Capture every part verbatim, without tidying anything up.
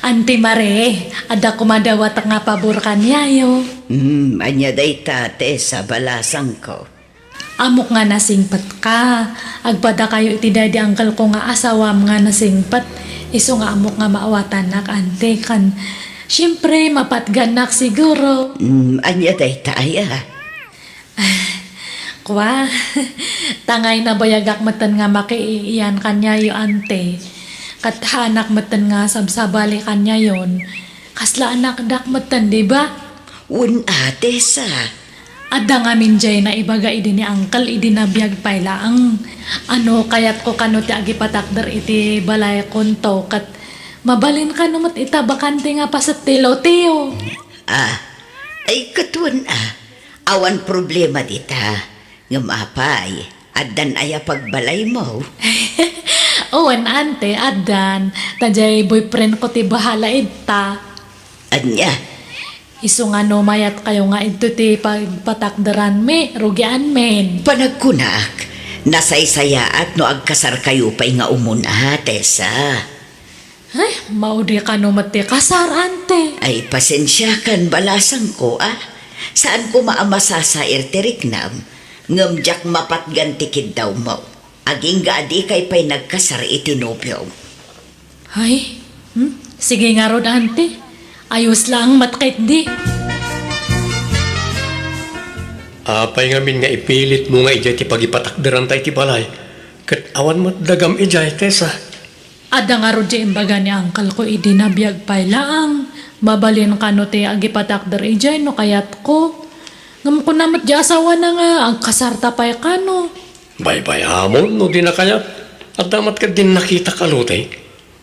Auntie Marie, adda koma dawatek nga pabor kaniayo. Hmm, ania dayta, Tessa, balasangko? Ammok nga nasingpetka. Agpadakayo iti daydi uncle ko nga asawam nga nasingpet. Isu nga ammok nga maawatanak, Auntie, ken siempre, mapatgannak siguro. Hmm, ania dayta aya? Kua, tangay nabayagak metten nga makiiyan kaniayo, Auntie. Ket haanak metten nga sabsabali kaniayon. Kasla anakdak metten, di ba? Wen a, Tessa. Adda ngamin diay naibaga idi ni uncle idi nabiag pay laeng. A no kayatko kano ti agipatakder iti balaykonto ket mabalin kano met ita bakante nga paset ti loteyo. Ah, ay, ket wen a. Awan problema dita. Ngem apay, addan aya pagbalaymo? Wen, Auntie, addan. Ta diay boyfriend ko ti bahala ita. Ania? Isu nga no mayatkayo nga idto ti pagpatakderanmi, rugianmin. Panagkunak, nasaysayaat no agkasarkayo pay nga umuna, Tessa. Ay, maudi kano met ti kasar, Auntie. Ay, pasensiakan, balasangko, a. Saan koma a masasair ti riknam, ngem diak mapatgan ti kiddawmo. Agingga a dikay pay nagkasar iti nobiom. Ay, hmm? Sige ngarud, Auntie. Ayos laeng met ketdi. Apay ngamin nga ipilitmo nga idiay ti pagipatakderanta iti balay, ket awan met dagam idiay, Tessa? Adda ngarud diay imbaga ni uncle ko idi nabiag pay laeng. Mabalin kano ti agipatakder idiay no kayatko. Ngem kuna met diay asawana nga agkasarta pay kano. Baybay-amon no di na kayat. Adda met ketdin nakitak a lote.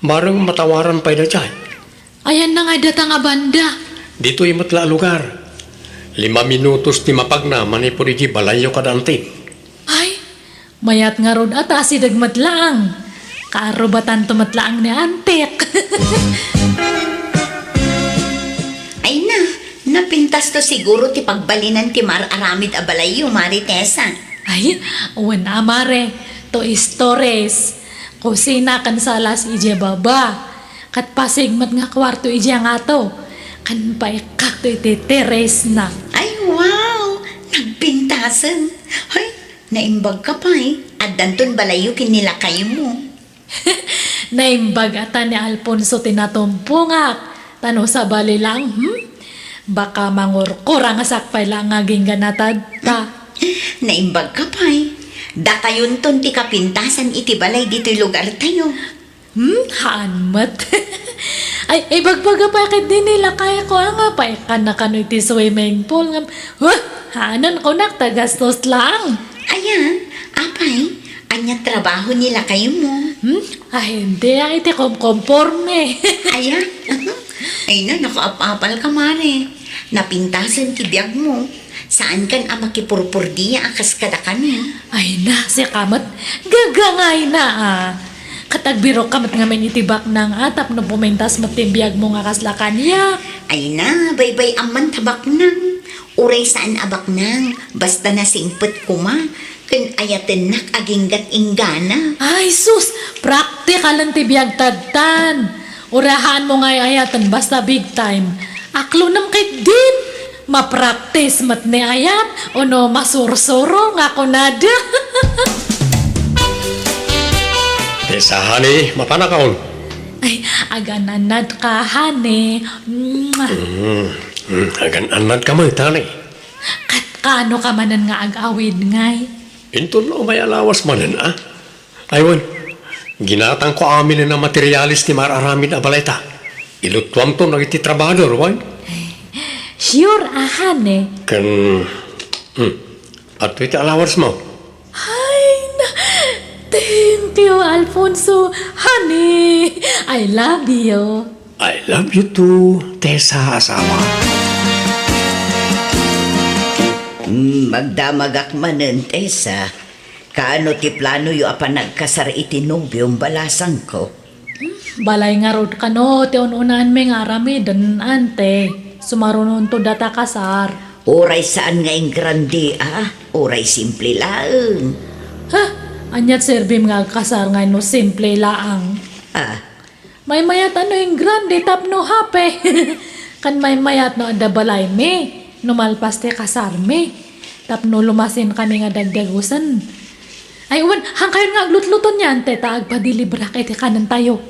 Bareng matawaran pay daydiay. Ayanna ngay data nga banda? Ditoy met la a lugar. Lima minutos ti mapagna manipud idiay balayyo kada Auntie. Ay, mayat ngarud a ta asideg met laeng. Kaarubatanto met laeng ni Auntie. Ay na, napintasto siguro ti pagbalinan ti mar-aramid a balayyo, Mare Tessa. Ay, wen a, Mare. Two stories. Kusina ken salas idiay baba. Ket pasig met nga kuarto idiay ngato. Ken paikkakto iti terrace-na. Ay, wow! Nagpintasen. Hay, naimbagka pay. Addanton balayyo ken ni lakaymo. Naimbag a ta ni Alfonso ti natumpongak. Ta no sabali lang, hmm? Baka mangurkura nga sakpay lang nga agingga natadta. Naimbagka pay. Dakayonton ti kapintasan iti balay ditoy lugartayo. Hmm, haan met. Ay, ibagbaga pay ketdi ni lakayko a nga paikkanna kano iti swimming pool ngem, huh, haanen kunak ta gastos lang. Aya, apay, ania trabaho ni lakaymo? Hmm, ah, hindi, ah, iti komkomporme. Aya, ay na, nakaap-apal ka, Mare. Napintasen ti biagmo. Saankan a makipurpurdia a kas kadakami. Ay na, sika met, gagangayna a. Ket agbirokka met ngamin iti baknang a tapno pumintas met ti biagmo nga kasla kaniak. Ay na, baybay-am man ta baknang. Uray saan a baknang, basta nasingpet koma, ken ayatennak aginggat inggana. Ay sus, praktikalen ti biag tadtan. Urahanmo nga ay-ayaten basta big time. Aklonem ketdin. Mapraktis met ni ayat, ono masursuro nga kunada. Tessa, honey, mapanakaon. Ay, agan-annad ka, honey. Mwah. Mm, mm, agan-annad ka met, honey. Ket kaano ka manen nga ag-awid, ngay? Inton umay a lawas manen, a? Ay, wen. Ginatangko amin a materialis ti mar-aramid a balayta. Ilutuamto dagiti trabahador, wen. Sure, ahan, eh. Ken, hmm, adtoy ti alawarsmo. Ay, na, thank you, Alfonso. Honey, I love you. I love you too, Tessa, asawa. Hmm, magdamagak manen, Tessa. Kaano ti planoyo a panagkasar iti nobiom, balasangko? Balay ngarud kano ti un-unaanmi nga aramiden, ante. Sumarunonto data kasar. Uray saan nga ingrandi, a? Uray simple laeng. Ha? Aniat serbim nga agkasar nga no simple laang? Ah, Maymayat a no ingrande tapno hape. Ken maymayat no adda balaymi, no malpas ti kasarmi, tapno lumasinkami nga dagdagusen. Ay, wen, haankayon nga aglutluto nian, te, ta agpadilibrak iti kanentayo.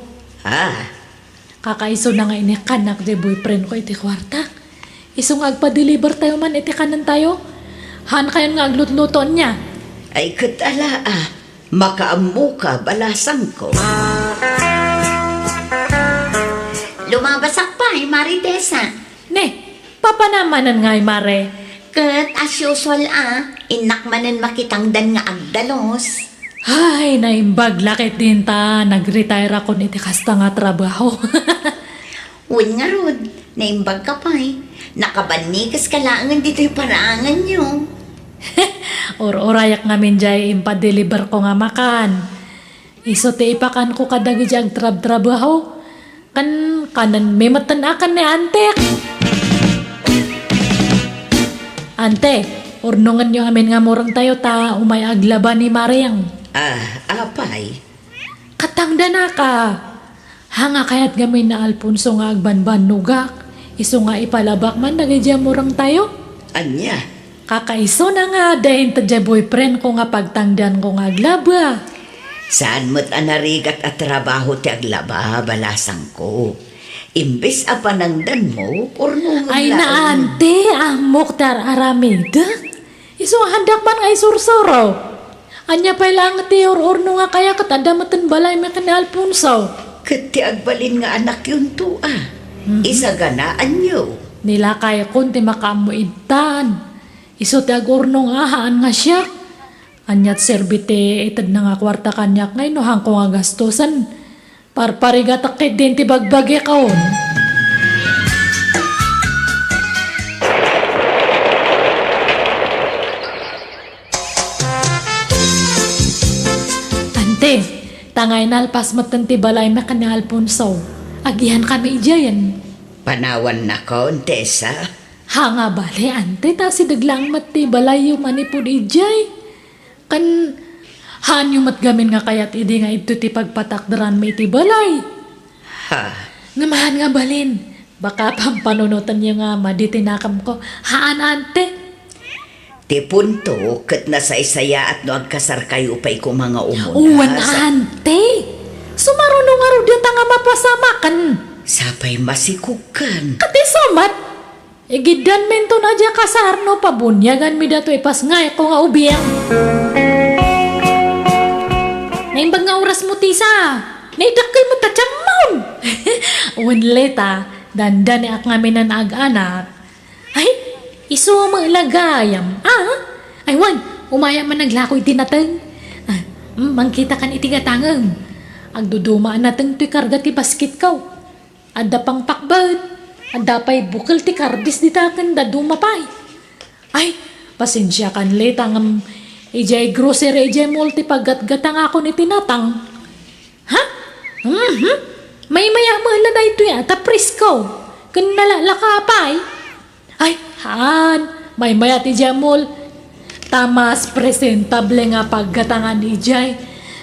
Ah. Kakaisuna nga inikkannak ti boyfriend ko iti kuartak. Isu nga agpadeliver tayo man iti kanentayo. Haankayon nga aglutluto ania. Ay, ket ala, ah. Makaammoka, balasangko. Lumabasak pay, Mari Tessa. Ne, papanam manen ngay, Mare? Ket as usual, ah, innak manen makitangdan nga agdalos. Ay, naimbag la ketdin ta nag-retire akon iti kasta nga trabaho. Wen ngarud, naimbag ka pay. Nakabannikes ka laengen ditoy paraanganyo. Ur-urayak ngamin jay impadeliver ko nga makan. Isu ti ipakanko kadagiti agtrabtrabaho. Ken kanenmi metten a ken ni antik. Ante, urnongenyo amin nga murengtayo ta umay aglaba ni Mariang. Ah, apay? Katangdanaka. Haan nga kayat ngamin ni Alfonso nga agbanbannogak, isu nga ipalabak man dagiti amurengtayo. Ania? Kakaisuna nga adda inted jay boyfriend ko nga pagtangdanko nga aglaba. Saan met a narigat a trabaho ti aglaba, balasangko. Imbes a panangdanmo, urnongen laeng. Ay, naante, ammok ti ar-aramidek. Isu nga haandak man nga isursuro. Ania pay laeng ti ur-urno nga kaya ket adda metten balaymi ken ni Alfonso. Ket ti agbalin nga anakyonto, a. Mhm. Isaganaanyo. Nilakaykon ti makaammo idtan. Isu ti agurno nga haan nga siak. Aniat serbi ti itedna nga kuarta kaniak ngay no haanko nga gastusen. Parparigatak ketdin ti bagbagikon. Ante, ta nga inalpas metten ti balaymi ken ni Alfonso. Agihankami idiayen. Panawannakon, Tessa? Haan nga bale, ante, ta asideg laeng met ti balayyo manipud idiay. Ken haanyo met gamin nga kayat idi nga idto ti pagpatakderanmi iti balay. Ha? Ngem haan nga balin, baka pampanunotenyo nga madi ti nakemko. Haan, ante. Ti punto ket nasaysayaat no agkasarkayo pay koma nga umuna. Wen, sa- ante. Sumaruno ngarud dayta nga mapasamaken. Sapay masikogkan. Ket isu met. Igiddanminto a diak kasar no pabuniaganmi datoy ipasngayko nga ubing. Naimbag nga orasmo, Tessa. Naidakkel met ta tiammon. Wen, Leta, dandaniak ngamin a ag-anak. Ay, isu met la gayam. Ah? Ay, wen, umayak man aglako iti nateng. Ah, mm, mangkitakan iti gatangem. Agduduma a nateng toy karga ti basketko. Adda pangpakbet. Adda pay bukel ti kardis dita ken dadduma pay. Ay, pasensiakan, Leta, ngem idiay grocery, idiay mall ti paggatgatangakon iti natang. Ha? Mhm. Maymaya met la daytoy a, ta presko. Ken nalalaka pay. Ay, haan. Maymaya ti idiay mall. Ta mas presentable nga paggatangan idiay.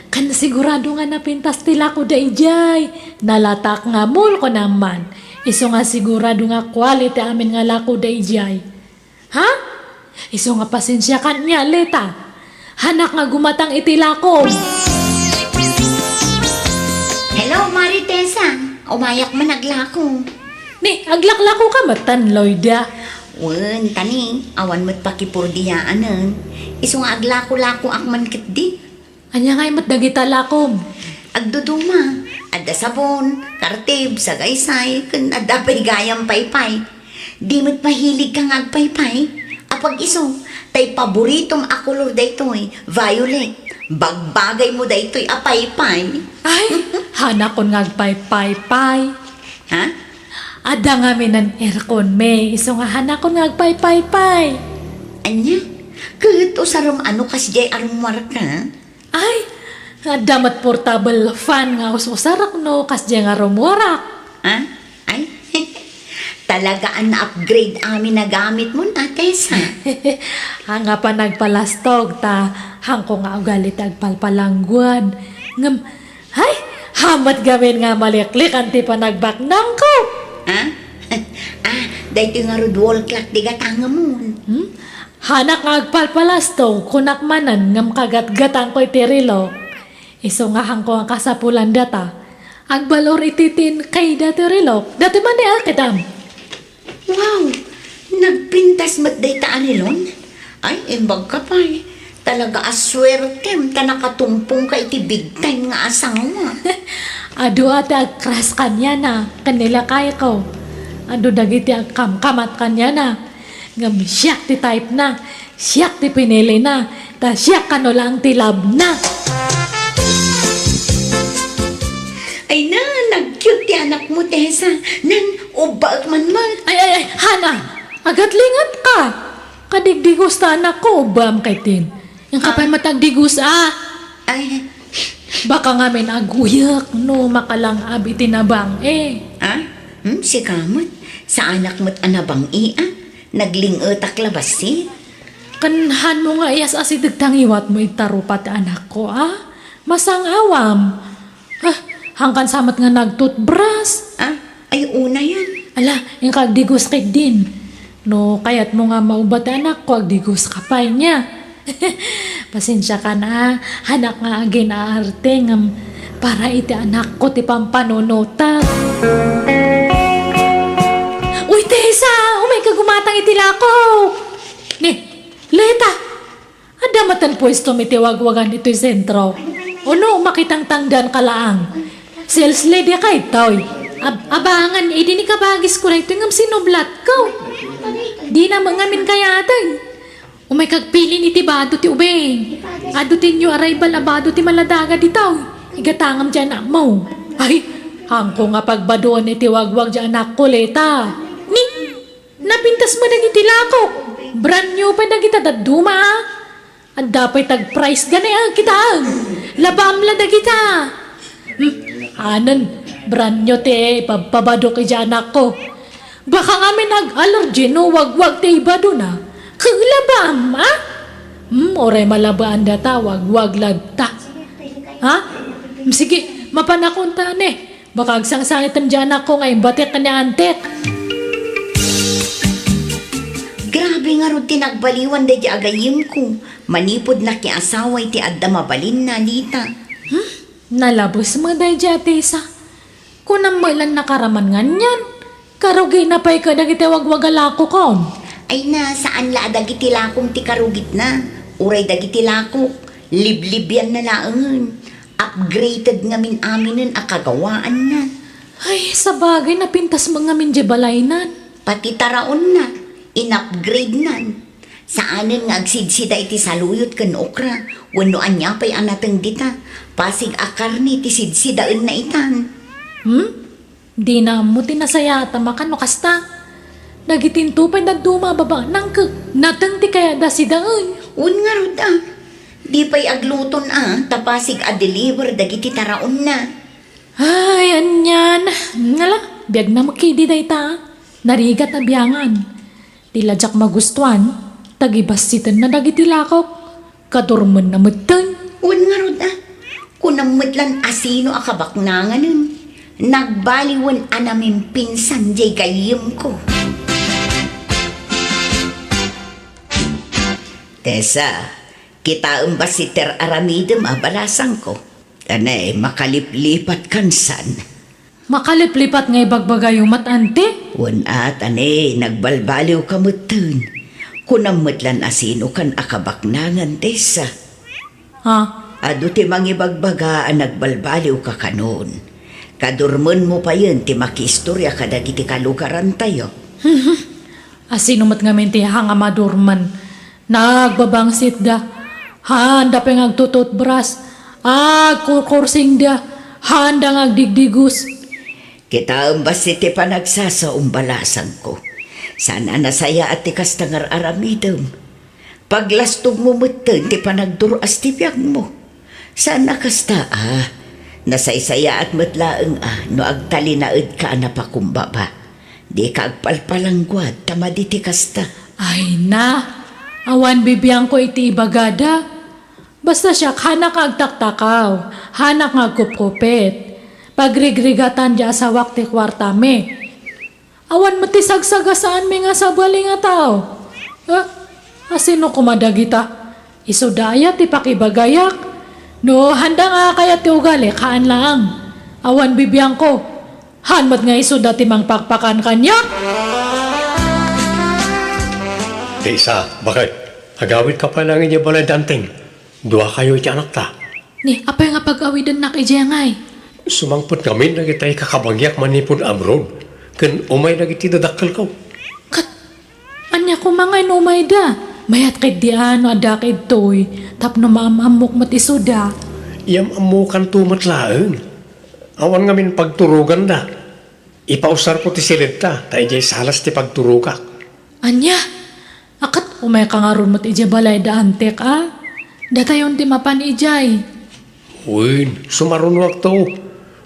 Ken sigurado nga napintas ti lakoda idiay. Nalatak nga mall, kunam man. Isu nga sigurado nga quality amin nga lakoda idiay. Ha? Isu nga pasensiakan nia, Leta. Haanak nga gumatang iti lakom. Hello, Mari Tessa. Umayak man aglako. Ni, aglaklakoka metten, Loida? Wen, ta ni, awan met pakipurdiyaanen. Isu nga aglako-lakoak man ketdi. Ania ngay met dagita lakom? Agduduma. Adda sabon, kartib, sagaysay, ken adda pay gayam paypay. Di met mahiligka nga agpaypay? Apag-isu, tay paboritom a kolor daytoy, violet. Bagbagaymo daytoy a paypay. Ay, haanakon nga agpaypay pay. Ha? Adda ngamin airconmi, isu nga haanakon nga agpaypay pay. Ania? Ket usarem a no kasdiay a rummuarka? Ay, adda met portable fan nga us-usarak no kasdiay nga rummuarak. Ha? Ay, talaga a na-upgrade amin a gamitmo, Tessa. Haan nga panagpalastog ta haanko nga ugali ti agpalpalangguad. Ngem, ay, Met ngamin nga maliklikan ti panagbaknangko. Ah? Ah, daytoy ngarud wall clock ti gatangemon. Hmm? Hanak nga agpalpalasto, kunak manen ngem kagatgatangko iti relok. Isu nga haanko nga kasapulan data. Agbalor iti tin kayda ti relok. Datoy manen a, kitam. Wow! Nagpintas met dayta a relon? Ay, imbagka pay. Talaga a suertem ta nakatumpongka iti big time nga asawa. Adu a ti agcrush kaniana, ken ni lakayko. Adu dagiti agkamkamat kaniana. Ngem siak ti type na, siak ti pinili na, ta siak kano laeng ti love na. Ay na, nag-cute ti anakmo, Tessa. Nan, ubbaek man met. Ay, ay, ay, Hana, agatlingetka. Kadigdigos ta anakko, ubbaam kaytin. Inka pay met agdigos a. Ay. Baka ngamin aguyek no makalang-ab iti nabang-i. Ah? Hmm, sika met. Saanak met a nabang-i a. Nagling-etak la bassit. Ken haanmo nga iyas-asideg ta ngiwatmo iti tarupa ti anakko a. Masang-awam. Ah, haankan sa met nga nagtutbras. Ah, ay, unayen. Ala, inka agdigos ketdin. No kayatmo nga maubba ti anakko, agdigoska pay nia. Pasensiakan a, hanak nga agin-aarte ngem para iti anakko ti pampanunotek. Uy, Tessa! Umayka gumatang iti lakok! Ni, Leta! Adda met ti puestom iti wagwagan itoy sentro. Ono, makitangtangdanka laeng. Sales lady ka itoy. Ab-, abangan, idi ni kabagisko daytoy ngem sinublatko. Dina met ngamin kayateg. Umayka agpilin iti bado ti ubing. Adu ti new arrival a bado ti maladaga ditoy. Igatangam ti anakmo. Ay, haanko nga pagbadoen iti wagwag ti anakko, Leta. Ni, napintas met dagiti lakok. Brand new pay dagita dadduma, a. Adda pay tag-price gani a kitaem. Labaam la dagita. Hmm, anen, brand new ti ipabpabadok iti anakko. Baka ngamin ag-allergy no wagwag ti ibadona. Ket labaam, a? Hmm, uray malabaan data, wagwag latta. Ha? Hmm, sige, mapanakon ta ne. Baka agsangsangitem ti anakko nga imbatek ken ni antek. Grabe ngarud ti nagbaliwan daydi a gayyemko. Manipud nakiasawa iti adda mabalinna, Leta. Hmm? Nalabes met daydi a Tessa. Kunam met lan nakaraman nganyan. Karugina pay kadagiti wagwaga lakokom. Ay na, saan la a dagiti lakom ti karugitna. Uray dagiti lakok, liblibianna laengen. Upgraded ngamin aminen a kagawaanna. Ay, sabagay, napintas met ngamin diay balaynan. Pati taraonna, in-upgradenan. Saanen nga agsidsida iti saluyot ken okra, wenno ania pay a nateng dita, pasig a karne ti sidsidaenna itan. Hmm? Dina ammo ti nasayaat a makan no kasta. Dagitinto pay dadduma a babanangkek, nateng ti kayatda sidaen. Wen ngarud a, di pay agluton a, ta pasig a deliver dagiti taraonna. Ay, anian. Ngala, biagna met ketdi dayta. Narigat a biangan. Di la diak magustuan, ta gibassitenna dagiti lakok. Kadurmenna metten. Wen ngarud a, kunam met lan a sino a kabaknanganen. Nagbaliwen a namimpinsan diay gayyemko. Tessa, kitaem bassit ti ar-aramidem a balasangko. Anay, makaliplipatkan san. Makaliplipat nga ibagbagayo met, ante? Wen a, tane, nagbalbaliwka metten. Kunam met lan a sinokan a kabaknangan, Tessa. Ha? Adu ti mangibagbaga a nagbalbaliwka kanon. Kadurmenmo payen ti makiistoria kadagiti kalugarantayo. Asino met ngamin ti hang a madurman? Nagbabangsitda, haanda pay nga agtututbras, agkurkursingda, haanda nga agdigdigos. Kitaem bassit ti panagsasaom, balasangko. Saan a nasayaat ti kasta nga ar-aramidem. Paglastogmo metten ti panagdur-as ti biagmo. Saan a kasta a, nasaysayaat met laeng a no agtalinaedka a napakumbaba. Dika agpalpalangguad ta madi ti kasta. Ay na, awan bibiangko iti ibagada. Basta siak, hanak nga agtaktakaw, hanak nga agkupkupit. Agrigrigatan ti asawak ti kuartami. Awan met ti sagsagasaanmi nga sabali nga tao. Eh, asino koma dagita? Isuda aya ti pakibagayak? No, handa nga kayat ti ugali, haan laang. Awan bibiangko. Haan met nga isuda ti mangpakpakan kaniak? Ti isa, bakit? Agawidka pay laeng idiay balay da Anteng. Duakayo iti anakta. Ni, apay nga pag-awidennak idiay ngay? Sumangpet ngamin dagiti kakabagiak manipud abroad, ken umay dagiti dadakkelko. Ket ania koma ngay no umayda? Mayat ketdi a no adda ketdi, tapno maam-ammok met isuda. Yam-ammokanto met laeng. Awan ngamin pagturoganda. Ipausarko ti siledta, ta idiay salas ti pagturogak. Ania? Akat umayka ngarud met idiay balay da Antek a? Datayon ti mapan idiay. Wen, sumarunoakto.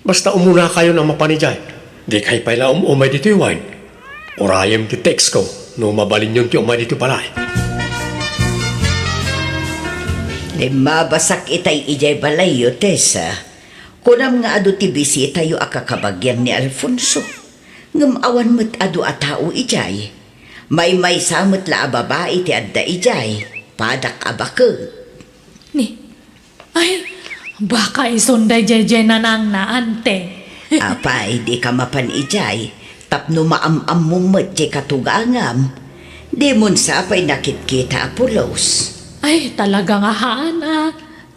Basta umunakayon a mapan idiay. Dikay pay la um-umay ditoy wen. Urayem ti textko no mabalinyon ti umay ditoy balay. Limmabasak itay idiay balayyo, Tessa. Kunam nga adu ti bisitayo a kakabagian ni Alfonso. Ngem awan met adu a tao idiay. Maymaysa met la a babai ti adda idiay. Padak a baket. Ni, ay, baka isun daydiay nanangna, ante. Apay, dika mapan idiay, tapno maam-ammom met diay katugangam. Dimon sa pay nakitkita a pulos. Ay, talaga nga haan a.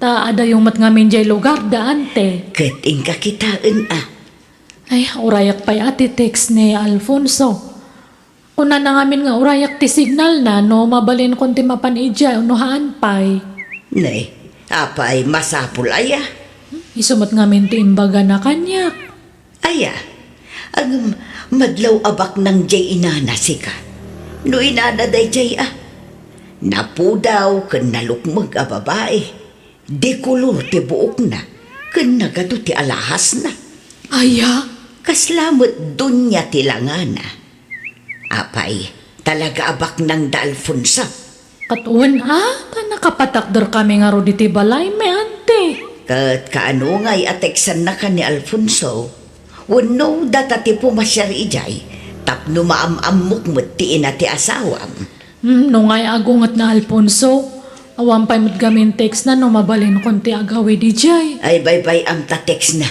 Ta adayo met ngamin diay lugar da, ante. Ket inka kitaen a. Ay, urayak pay a ti text ni Alfonso. Kunana ngamin nga urayak ti signalna no mabalinkon ti mapan idiay wenno haan pay. Ne, apay, masapul aya? Isu met ngamin ti imbagana kaniak. Aya, ngem madlaw a baknang diay inana sika. No inana daydiay a, napudaw ken nalukmeg a babai. Dekolor ti buokna ken nagadu ti alahasna. Aya? Kasla met doña ti langana. Apay, talaga a baknang da Alfonso. Ket wen a, ta nakapatakderkami ngarud iti balaymi, ante. Ket kaano ngay a teksannakan ni Alfonso? Wenno data ti pumasiar idiay tapno maam-ammok met ti ina ti asawam? Hmm, no ngay agungetna, Alfonso, awan pay met ngamin tekstna no mabalinkon ti agawid idiay. Ay, baybay-am ta tekstna.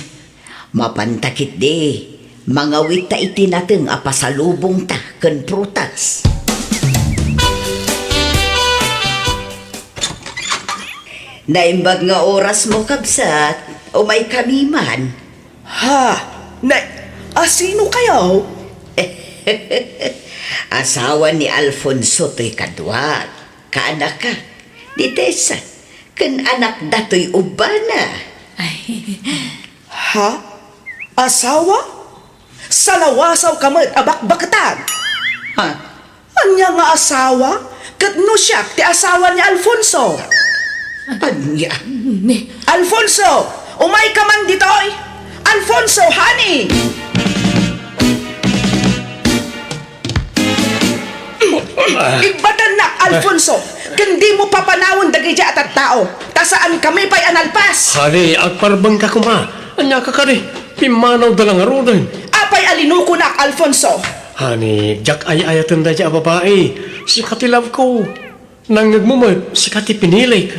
Mapanta ketdi, mangawitta iti nateng a pasalubongta ken prutas. Naimbag nga orasmo, kabsat. Umaykami man. Ha? Na, asino kayo? Asawa ni Alfonso toy kaduak, kaanakak, ni Tessa, ken anakda toy ubbana. Ay. Ha? Asawa? Salawasawka met a bakbaketan! Ha? Ania nga asawa? Ket no siak ti asawa ni Alfonso? Ania? Ni Alfonso! Umayka man ditoy! Alfonso, honey! Ibbatannak, Alfonso! Ken dimo papanawen dagiti a tattao, ta saankami pay a nalpas! Honey, agparbengka koma! Ania ka kadi? Pimmanawda la ngaruden. Apay a linukonak, Alfonso? Honey, diak ay-ayaten daydiay a babai. Sika ti love ko. Nangngegmo met, sika ti pinilik.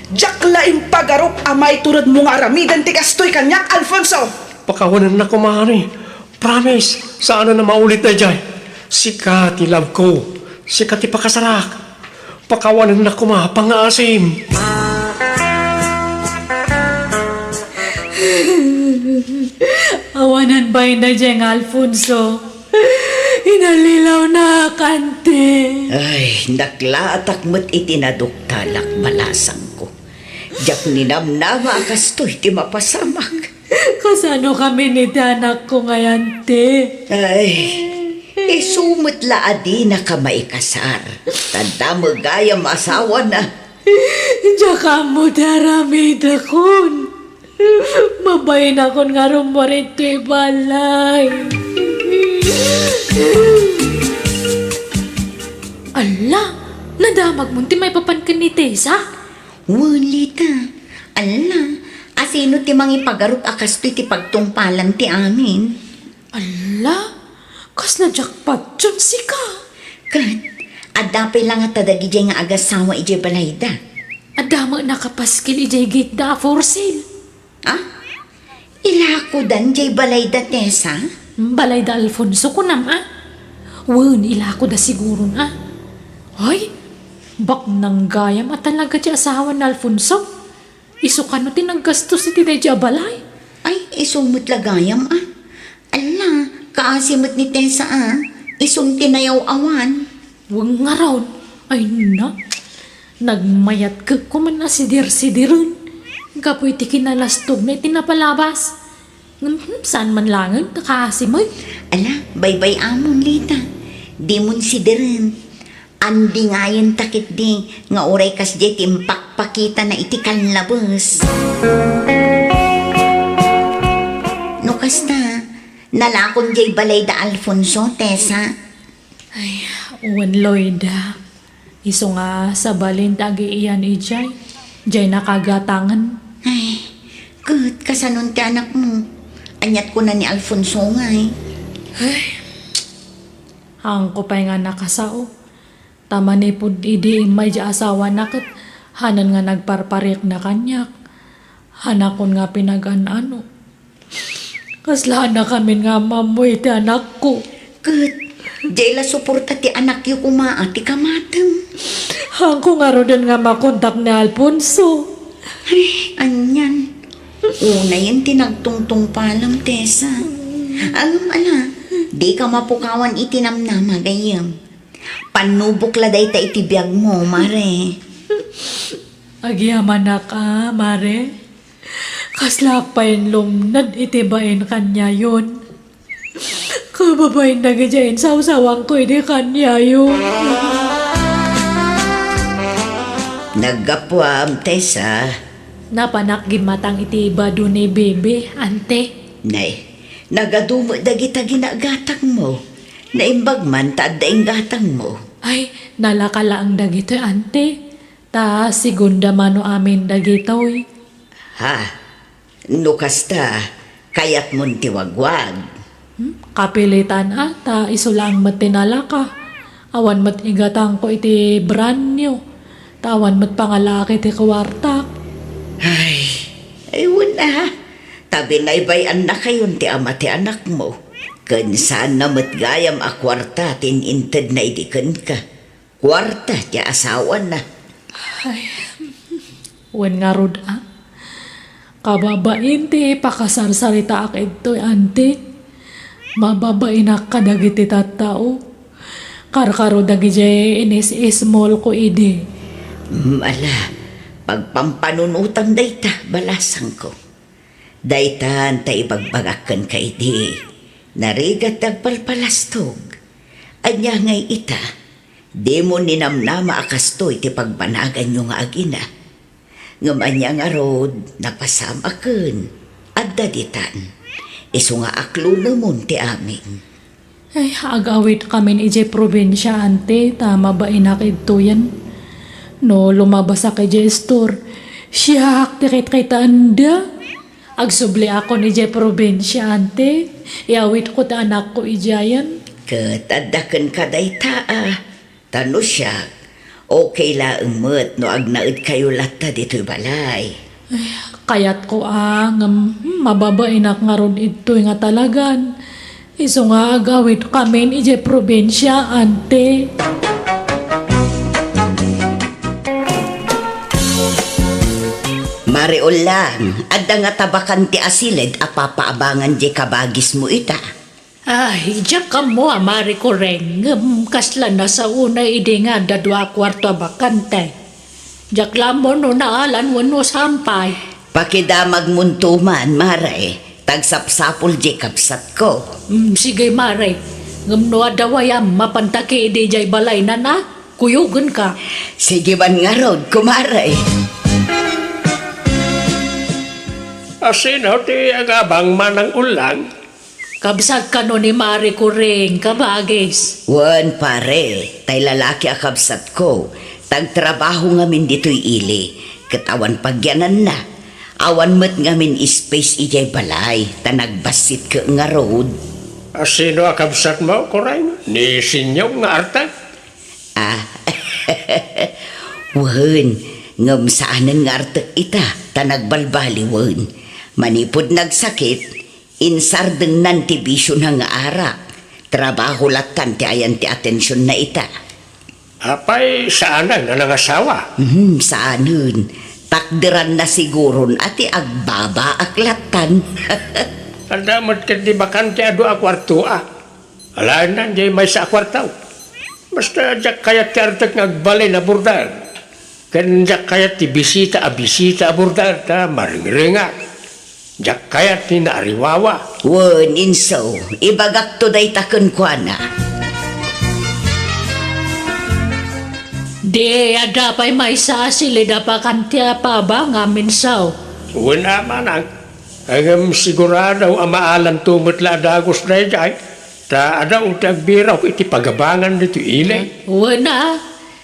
Diak la impagarup a maituredmo nga aramiden ti kastoy kaniak, Alfonso. Pakawanennak koma, honey. Promise, saanen a maulit daydiay. Sika ti love ko. Sika ti pakasarak. Pakawanennak koma a pangngaasim. Awanan bain daydiay nga Alfonso. Inallilawnak, ante. Ay, naklaatak met iti naduktalak, balasangko. Diak ninamnama a kastoy ti mapasamak. Kasano kami ni ti anakko ngay, ante? Ay, isu met la a dinaka maikasar. Ta damagayam asawana. Diak ammo ti aramidakon. Mabainakon nga rummuar iti balay. Alla, nadamagmon ti maipapan ken ni Tessa? Wen, Lita. Alla, Tino ti mangipagarup a kastoy ti pagtungpalan ti amin? Alla, kasla jackpot yon sika. Ket, adda pay la ngata dagidiay nga agasawa idiay balayda? Adda met nakapaskil idiay gate da a for sale. Ah? Ilakodan diay balayda, Tessa? Balayda Alfonso, kunam, a? Wen, ilakoda siguron, a? Ay, baknang gayam a talaga ti asawa ni Alfonso. Isu kano ti naggastos iti daydi a balay? Ay, isu met la gayam, a. Alla, kaasi met ni Tessa, a. Isun ti nayaw-awan. Wen ngarud, ay na. Nagmayatkek ko man a sidir-sidiren. Gapu iti kinalastogna iti napalabas. Ngem, hmm, saan man laeng, ta kaasi met. Ala, baybay-amon, Lita. Dimon sidiren. Andingayen ta ketdi nga uray kasdiay ti impakpakitana iti kanlabes. No kasta, nalakon diay balayda Alfonso, Tessa? Ay, wen, Loida. Isu nga sabalin ti agiiyan idiay, diay nakagatangen. Ay, ket kasanon ti anakmo? Aniat kuna ni Alfonso ngay? Ay, haanko pay nga nakasao. Ta manipud idi immay diay asawana ket hanan nga nagparparikna kaniak. Hanakon nga pinagan-ano. Kasla haankamin nga ammo iti anakko. Ket, diay la suporta ti anakyo koma a ti kamatem. Haanko ngaruden nga makontak ni Alfonso. Ay, anian. Unayen ti nagtungtungpalam, Tessa. Ngem ala, dika mapukawan iti namnama gayyem. Pannubok la dayta iti biagmo, Mare. Agyamanak a, Mare. Kaslaak pay lumned iti bain kaniayon. Kababain dagidiay insawsawanko idi kaniayo. Naggapuam, Tessa. Napanak gimmatang iti bado ni Bebe, ante. Nay, nagadu met dagita ginagatangmo. Naimbag man ta adda inggatangmo. Ay, nalaka laeng dagitoy, ante. Ta segunda mano amin dagitoy. Ha? No kasta, kayatmon ti wagwag? Hmm? Kapilitan a, ta isu laeng met ti nalaka. Awan met igatangko iti brand new. Ta awan met pangalaak iti kuartak. Ay, ay, wen a. Ta binaybay-annakayon ti ama ti anakmo. Ken saanna met gayam a kuarta ti in-intedna idi kenka. Kuarta ti asawana. Ay, wen ngarud a. Kababain ti pakasarsaritaak idtoy, ante. Mababainak kadagiti tattao. Karkaro dagidiay inis-ismolko idi. Mm, ala, pagpampanunotang dayta, balasangko. Daytan ta ibagbagak kenka idi, narigat ti agpalpalastog. Ania ngay ita, dimo ninamnama a kastoy ti pagbanaganyo nga agina. Ngem ania ngarud, napasamaken, adda ditan. Isu nga aklonemon ti amin. Ay, agawidkamin idiay probinsia, ante, ta mabainak idtoyen. No lumabasak idiay store, siak ti kitkitaenda. Agsubliakon idiay probinsia, ante. Iawidko ti anakko idiayen. Ket adda kenka dayta a. Ta no siak, okay laeng met no agnaedkayo latta ditoy balay. Ay, kayatko a, ngem, hmm, mababainak ngarud idtoy nga talagan. Isu nga agawidkamin idiay probinsia, ante. Mare Ulang, adda nga tabakan ti asiled a papaabangan diay kabagismo ita. Ay, diak ammo a, Mare Kureng, ngem kasla nasaona idi nga adda dua a kuarto a bakante. Diak la ammo no naalan wenno saan pay. Pakidamagmonto man, Mare, ta agsapsapul diay kabsatko. Mm, sige, Mare. Ngem no adda wayam, mapanta ketdi idiay balaynan a, kuyogenka. Sige man ngarud, kumare. A, sino ti agabang, Manang Ulang? Kabsat kano ni Mare Kureng, kabagis? Wen, pare, tay lalaki a kabsatko, ta agtrabaho ngamin ditoy ili, ket awan pagyananna. Awan met ngamin space idiay balay, ta nagbassit ket ngarud. A, sino a kabsatmo, Koray? Ni Sinyong nga artek? Ah, wen, ngem saanen nga artek ita, ta nagbalbaliwen. Manipud nagsakit, insardengnan ti bisiona nga arak. Trabaho lattan ti ayan ti atensionna ita. Apay, saanen a nangasawa? Mhm, saanen. Takderanna siguron a ti agbabaak lattan. Adda met ketdi bakante a dua a kuarto a. Alaennan diay maysa a kuarto. Basta diak kayat ti artek nga agbalin a border. Ken diak kayat ti bisita a bisita a border ta marengrengak. Diak kayat ti naariwawa. Wen, inso, ibagakto dayta kenkuana. Di, adda pay maysa a silid a bakante a paabangam, inso. Wen a, manang. Ngem sigurado a maalanto met la a dagus daydiay, ta adu ti agbirok iti pagabangan ditoy ili. Wen a,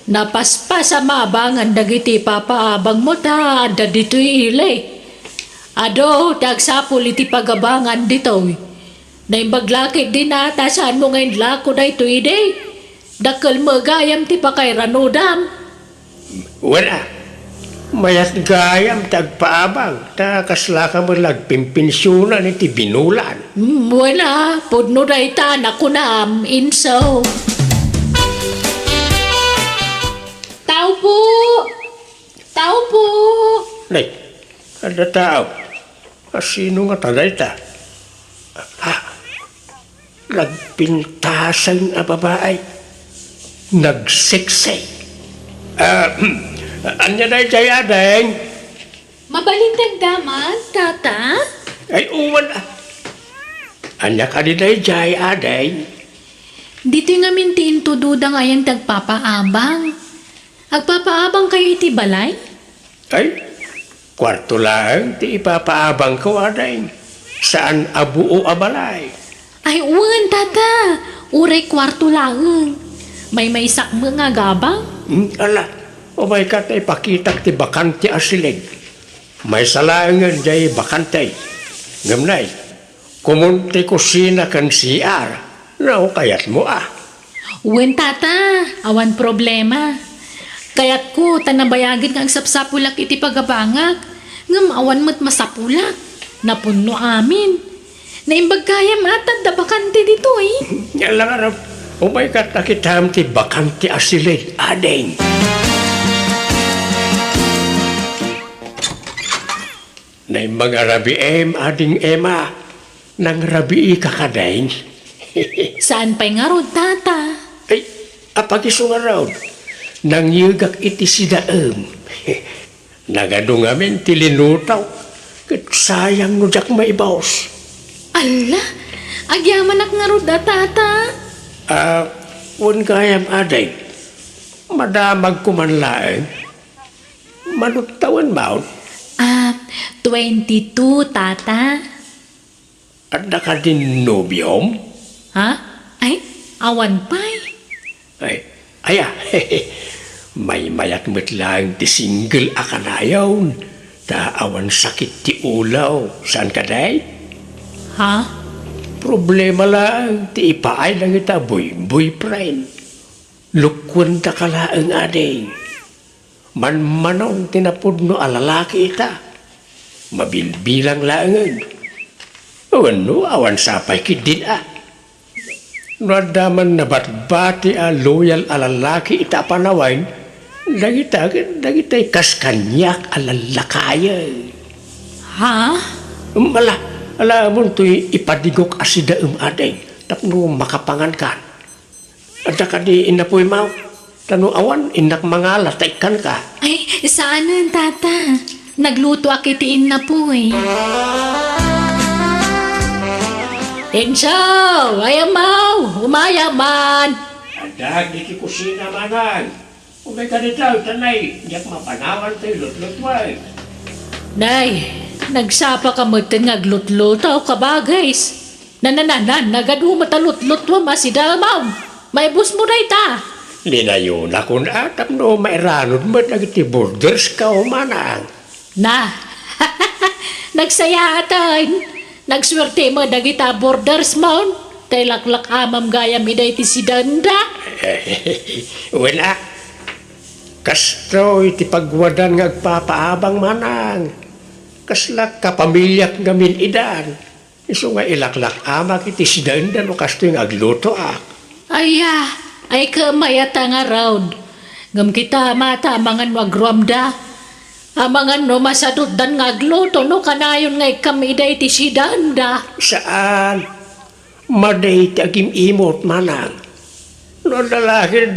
napaspas a maabangan dagiti papaabangmo ta adda ditoy ili. Adu ti agsapul iti pagabangan ditoy. Naimbag la ketdin a ta saanmo nga inlako daytoy idi. Dakkel met gayam ti pakairanudam. Wen a, mayat gayam ti agpaabang, ta kaslaka met la agpinpensionan iti binulan. Hmm, wen a, pudno dayta a nakunam, inso. Tao po! Tao po! Nay, adda tao. A, sino ngata dayta? Ah, nagpintasen a babai. Nagseksi. Ah, ania daydiay, ading? Mabalin ti agdamag, tata? Ay, wen a. Ania kadi daydiay, ading? Ditoy ngamin ti intudoda nga ayan ti agpapaabang. Agpapaabangkayo iti balay? Ay, kuarto laeng ti ipapaabangko, ading. Saan a buo a balay. Ay, wen, tata. Uray kuarto laeng. Maymaysak met nga agabang. Hmm, ala, umayka ta ipakitak ti bakante a silid. Maysa laengen diay bakante. Ngem nay, komon ti kusina ken C R. No kayatmo a. Wen, tata, awan problema. Kayatko ta nabayagen nga agsapsapulak iti pagabangak, ngem awan met masapulak. Napunno amin. Naimbag gayam a ta adda bakante ditoy. Ania la ngarud, umayka ta kitam ti bakante a silid, ading. Naimbag a rabiim, ading Emma. Nangrabiika kadi? Saan pay ngarud, tata? Ay, apag-isu ngarud. Nangyegak iti sidaem. Nagadu ngamin ti linutok, ket sayang no diak maibus. Alla, agyamanak ngarud a, tata? Ah, wen gayam, ading. Madamagko man laeng. Mano ti tawenmo? Ah, twenty-two, tata. Adda kadin nobiom? Ha? Ay, awan pay. Ay, aya, maymayat met laeng ti single a kanayon, ta awan sakit ti ulo, saan kadi? Ha? Problema laeng ti ipaay dagita boy-, boyfriend. Lukkuentaka laeng, ading. Manmanon ti napudno a lalaki ita. Mabilbilang laengen. Wenno, awan sapay ketdin a. No adda man nabatbati a loyal a lalaki ita a panawen, dagita ket dagitay kas kaniak a lallakayen. Ha? Ala, ala, amontoy ipadigok a sidaem, ading, tapno makapangankan. Adda kadi innapuy, maw? Ta no awan, innak mangala ta ikkanka. Ay, saanen, tata. Naglutoak iti innapuy. Inso, ay, maw, umayam man. Adda iti kusina, manang. Umayka dita, ta nay, diak mapanawan ti lutlutmo. Nay, nagsapaka metten nga aglutluto, kabagis. Nanananan, nagadu met a lutlutmo a sidaemam. Maibusmo dayta. Linayonakon a tapno mairanod met dagiti bordersko, manang. Na, Nagsayaaten. Nagsuerte met dagita bordersmon. Tay laklak-amam gayam ida iti sidenda. Wen a, kastoy ti pagwadan nga agpapaabang, manang. Kasla kapamiliak ngamin idan. Isu nga ilaklak-amak iti sidenda no kastoy nga aglutoak. Aya, ay ket mayat a ngarud. Ngem kita, mata, amangan no agruamda. Amangan no masadutdan nga agluto no kanayon nga ikkam ida iti sidenda. Saan. Madi ti agim-imot, manang. No adda lakid,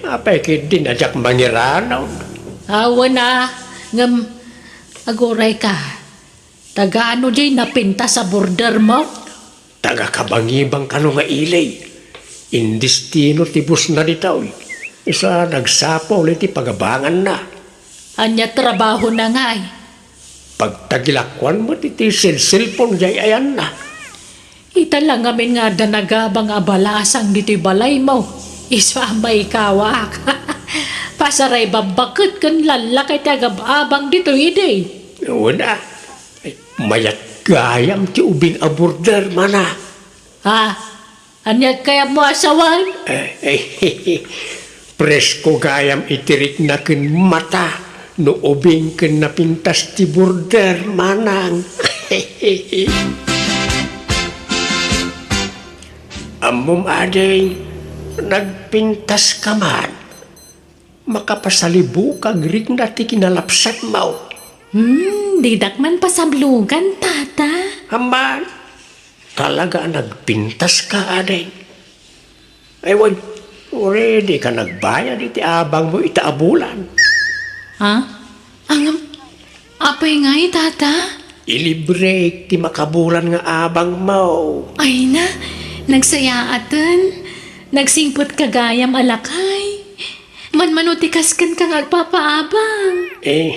apay ketdin a diak mangiranud? Awan a, ngem aguray ka. Tagano diay napintas a bordermo? Taga-Kabangibang kano nga ili. Indistino ti busna ditoy. Isu a nagsapul iti pagabanganna. Ania trabahona ngay? Pagtagilakuan met iti selselpon diay ayanna. Ita la ngamin nga adda nagabang a balasang ditoy balaymo. Isu a maikawak. Pasaray babbaket ken lallaka iti agab-abang ditoy idi. Wen a. Ay, mayat gayam ti ubing a border, mana. Ha? Ania ti kayatmo a sawen? Eh, eh, presko gayam iti rikna ken mata no ubing ken napintas ti border, manang. Ammom, ading, nagpintaska man. Makapasalibuk a agrikna ti kinalapsatmo. Hmm, didak man pasablugan, tata. Amman, talaga a nagpintaska, ading. Ay, wen, uray dika nagbayad iti abangmo ita a bulan. Ha? Angam, apay ngay, tata? Ilibrek ti makabulan nga abangmo. Ay na, nagsayaaten. Nagsingpetka gayam a lakay. Manmano ti kaskenka nga agpapaabang? Eh,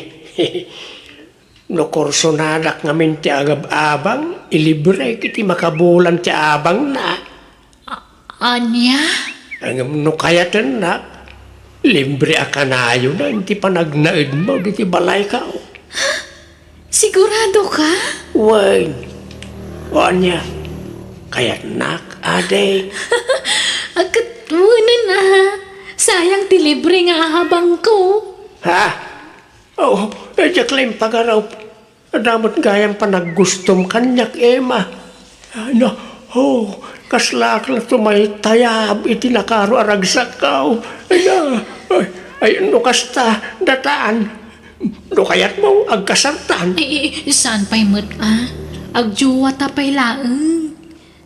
no kursonadak ngamin ti agab-abang, ilibrek iti makabulan ti abangna. A-, ania? Ngem no kayatennak, libre a kanayon iti panagnaedmo ditoy balayko. Sigurado ka? Wen. O ania? Kayatnak, ading? Ket wenen a. Sayang ti libre nga ahabangko. Ha? O, eh, diak la impagarup. Adda met gayam panaggustom kaniak, Emma. Ano? O, kaslaak la tumaytayab iti nakaro a ragsakko. Ay, ay, ay, no kasta, dataan. No kayatmo, agkasartan. Ay, ay, saan pay met a? Agjuwata pay laeng.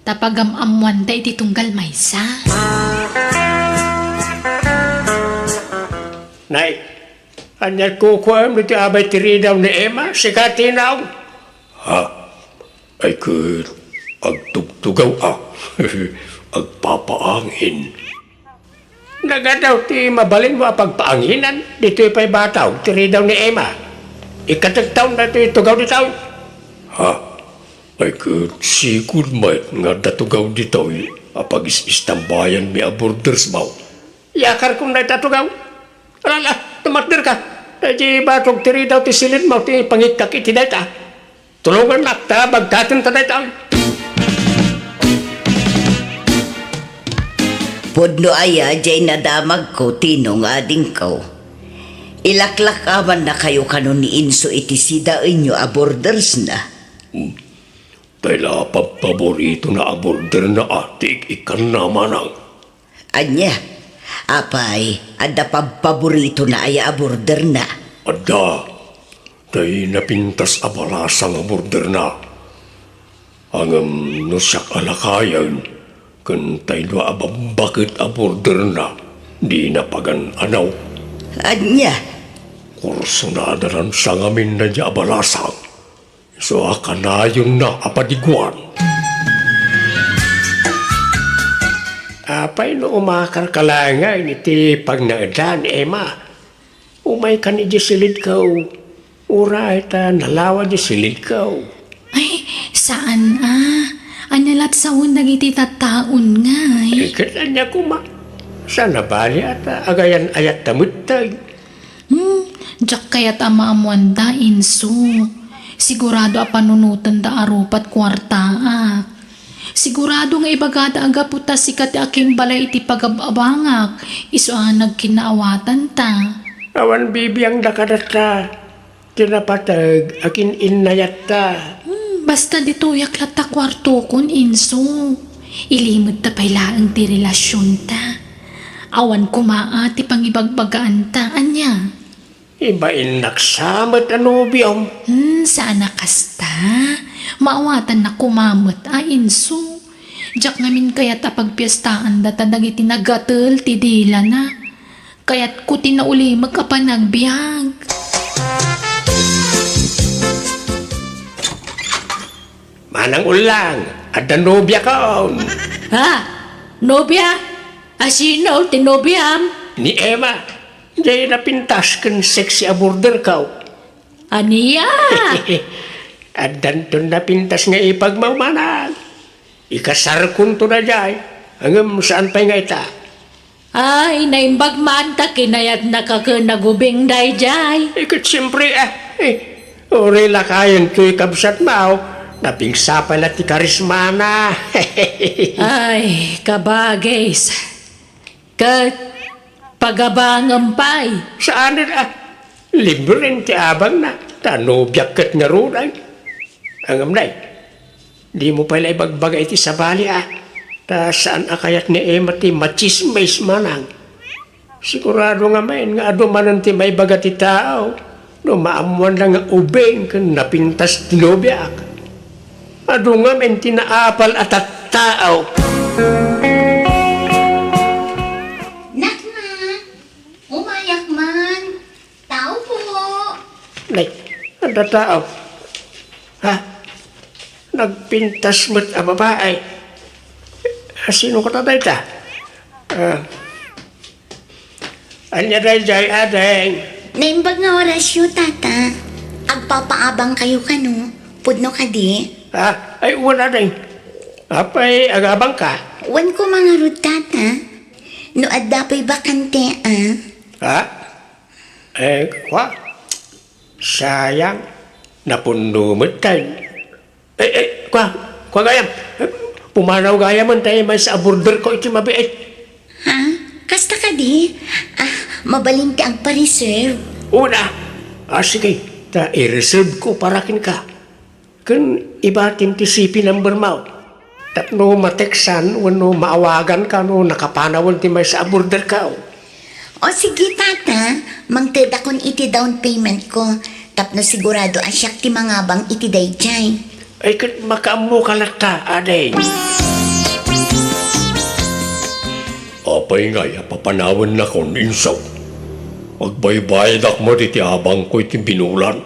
Ta pagam-ammoanta iti tunggal maysa. Nay, ania kukuam ditoy abay ti ridaw ni Emma? Sika ti naw? Ha? Ay ket agtugtugaw a. Agpapaangin. Nagadaw ti mabalinmo a pagpaanginan ditoy pay bataw ti ridaw ni Emma. Ikkatektaon daytoy tugaw ditoy. Ha? Ay ket sigud met nga adda tugaw ditoy a pagis-istambayanmi a bordersmo. Iyakarkon dayta tugaw. Alala, tumatderka. Daydi batog ti ridaw ti silidmo ti pangikkak iti dayta. Tulongannak ta bagtaten ta dayta. Pudno aya diay nadamagko, Tino nga adingko. Ilaklak-amannakayo kano ni Inso iti sidaenyo a bordersna? Hmm. Tay la pabpaboritona a borderna a ti ik-ikkanna, manang. Ania? Apay, adda pabpaboritona aya a borderna? Adda. Tay napintas a balasang a borderna. Ngem no siak a lakayen, ken tay dua a babbaket a borderna, dina pagan-anaw. Ania? Kursonada lan sangamin daydiay a balasang. Isu a kanayonna a padiguan. Apay no umakarka laengen iti pagnaedan, Emma? Umaykan idiay silidko. Uray ta nalawa diay silidko. Ay, saan a. Ania lat sawen dagiti tattaon ngay? Eh, ket ania koma? Saan a bali a ta agayan-ayatta metten. Hmm, diak kayat a maammoanda, Inso. Sigurado a panunotenda a rupat kuartaak. Sigurado nga ibagada a gapu ta sika ti akimbalay iti pagab-abangak, isu a nagkinnaawatanta. Awan bibiangda kadatta, ti napateg a kin-innayatta. Hmm, basta ditoyak latta kuartokon, inso. Ilimedta pay laeng ti relasionta. Awan koma a ti pangibagbagaanta, ania? Ibainnak sa met a nobiom. Hmm, saan a kasta. Maawatannak koma met a, inso. Diak ngamin kayat a pagpiestaanda ta dagiti nagatel ti dilana. Kayatko ti naulimek a panagbiag. Manang Ullang, adda nobiakon. Ha? Nobia? A sino ti nobiam? Ni Emma. Jay napintas ken sexy a borderko. Ania? Addanton napintas nga ipagmawmanan. Ikasarkonto daydiay, ngem saan pay nga ita. Ay, naimbag man ta kinayatnaka ken nagubing daydiay. Eh, ket siempre, ah, eh, uray lakayen toy kabsatmo, napigsa pay la ti karismana. Ay, kabagis. Ket pagabangem pay. Saanen a, libren ti abangna, ta nobiak ket ngaruden. Ngem nay, dimo pay la ibagbaga iti sabali a, ta saan a kayat ni Emma ti machismis manang. Sigurado ngamin nga adu manen ti maibaga ti tao no maammoanna nga ubing ken napintas ti nobiak. Adu ngamin ti naapal a tattao. Nakna, umayak man. Tao po. Nay, adda tao. Ha? Nagpintas met a babae. Sino kata dayta? Ah, Ania daydiay, ading? Naimbag nga orasyo, tata. Agpapaabangkayo kano? Pudno kadi? Ah, ay, wen, ading. Apay, agabangka? Wen koma ngarud, tata. No adda pay bakante, ah. Ha? Eh, kwa? Sayang. Napunno met tayo. Eh, eh, kwa, kwa gayam. Eh, pumanaw gayamen ta maysa a borderko iti mabiit. Ha? Kasta kadi? Ah, mabalin ti agpa-reserve. Una. Ah, sige. Ta i-reserve ko para kenka. Ken ibatim ti C P number mo. Tapno ma-textan wenno maawaganka no nakapanawen ti maysa a borderko. O sige, tata, mangtedakon iti down payment ko tapno sigurado a siak ti mangabang iti daydiay. Ay, ket makaammoka latta, ading. Apay ngay a papanawennakon, insaw? Agbaybayadak met iti abangko iti binulan.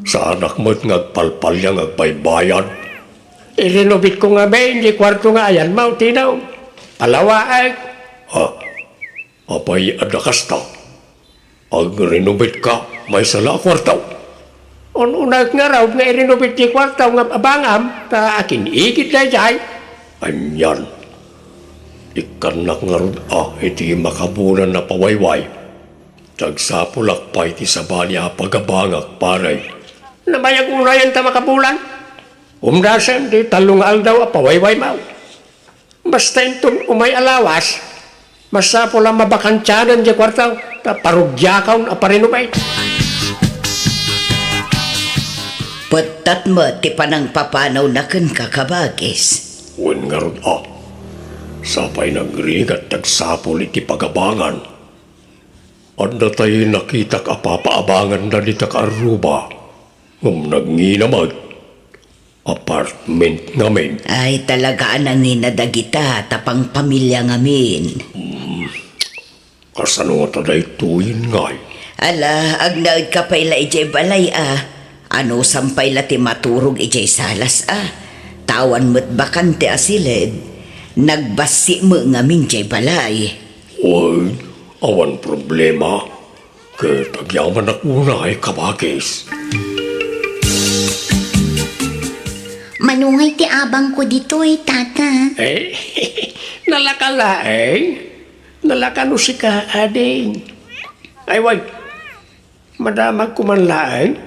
Saanak met nga agpalpalian nga agbaybayad. Irinobitko ngamin ti kuarto nga ayanmo, Tino. Palawaek. Ha? Apay adda kasta? Agrinubitka maysa la a kuarto? Un-unaek ngarud nga irinubit ti kuarto nga abangam, ta akin-igid daydiay. Anian? Ikkannak ngarud a iti makabulan a pawayway. Agsapulak pay ti sabali a pagabangak, pare. Namayag unayen ta makabulan. Umdasen ti tallo nga aldaw a pawaywaymo. Basta inton umay a lawas, masapul a mabakantianen diay kuarto ta parugiakon a parinubit. Pettat met ti panangpapanawna kenka, kabagis. Wen ngarud a, sapay nagrigat ti agsapul iti pagabangan. Adda tay nakitak a papaabanganda dita kaarruba, ngem nangina met. Apartment ngamin. Ay, talaga a nangina dagita, ta pangpamilia ngamin. Hmm. Kasano ngata daytoyen ngay? Ala, agnaedka pay la idiay balay a. Anusam pay la ti maturog idiay salas a. Ta awan met bakante a siled. Nagbassi met ngamin diay balay. Oy, awan problema. Ket agyamanak unay, kabagis. Mano ngay ti abangko ditoy, tata? Eh, nalaka laeng. Nalaka no sika, ading. Ay, way. Madamagko man laeng.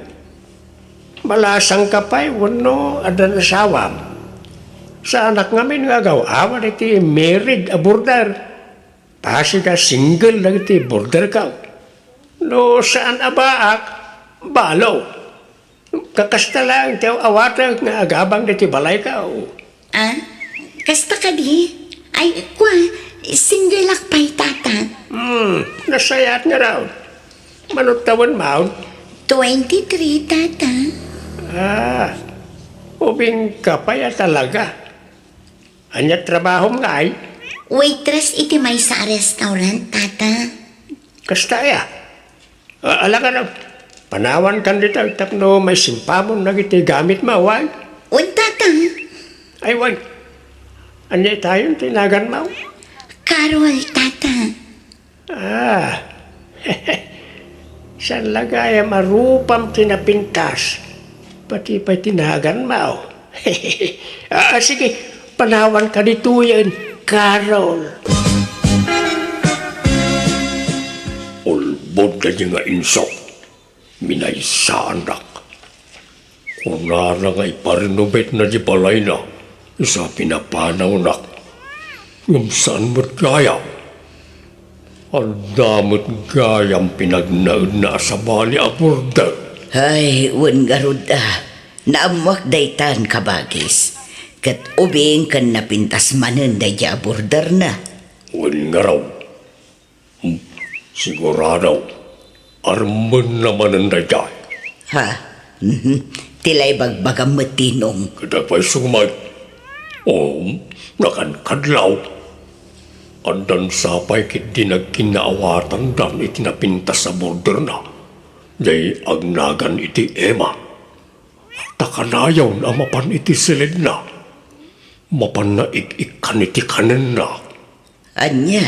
Balasangka pay wenno addan asawam? Saanak ngamin nga agaw-awan iti married a boarder. Pasig a single dagiti boarderkaw. No saan a baak, balo. Kakasta laeng ti aw-awatek nga agabang dagiti balaykaw. Ah, kasta kadi? Ay, kua, single ak pay, Tata. Hmm, nasayaat ngarud. Mano tawenmo? Twenty-three, Tata. Ah, ubingka pay a talaga. Ania trabahom ngay? Waitress iti maysa a restaurant, Tata. Kasta aya? A-, ala nga daw, panawankan dita tapno maisimpamon dagiti gamitmo, wen? Wen, Tata. Ay, wen. Ania itayon ti naganmo? Carol, Tata. Ah. Saan la gayam a rupam ti napintas? Pati pay ti naganmo. Ah, sige, panawanka ditoyen, Carol. Ulbod daydi nga inso, minaysaanak. Kunana nga iparenovate na di balayna, isu a pinapanawnak. Ngem saan met gayam? Adda met gayam pinagnaedna a sabali a boarder. Ay, wen ngarud a, naammoak daytan, kabagis. Ket ubing ken napintas manen daydi a boarderna. Wen ngarud. Hmm, sigurado, armenna manen daydiay. Ha? Mhm. Ti la ibagbagam met, Ninong. Ket apay isu met? O, nakankadlaw. Addan sa pay ketdi nagkinaawatandan iti napintas a boarderna. Jay agnagan iti Emma. Ta kanayon a mapan iti siledna. Mapanna ik-ikkan iti kanenna. Ania?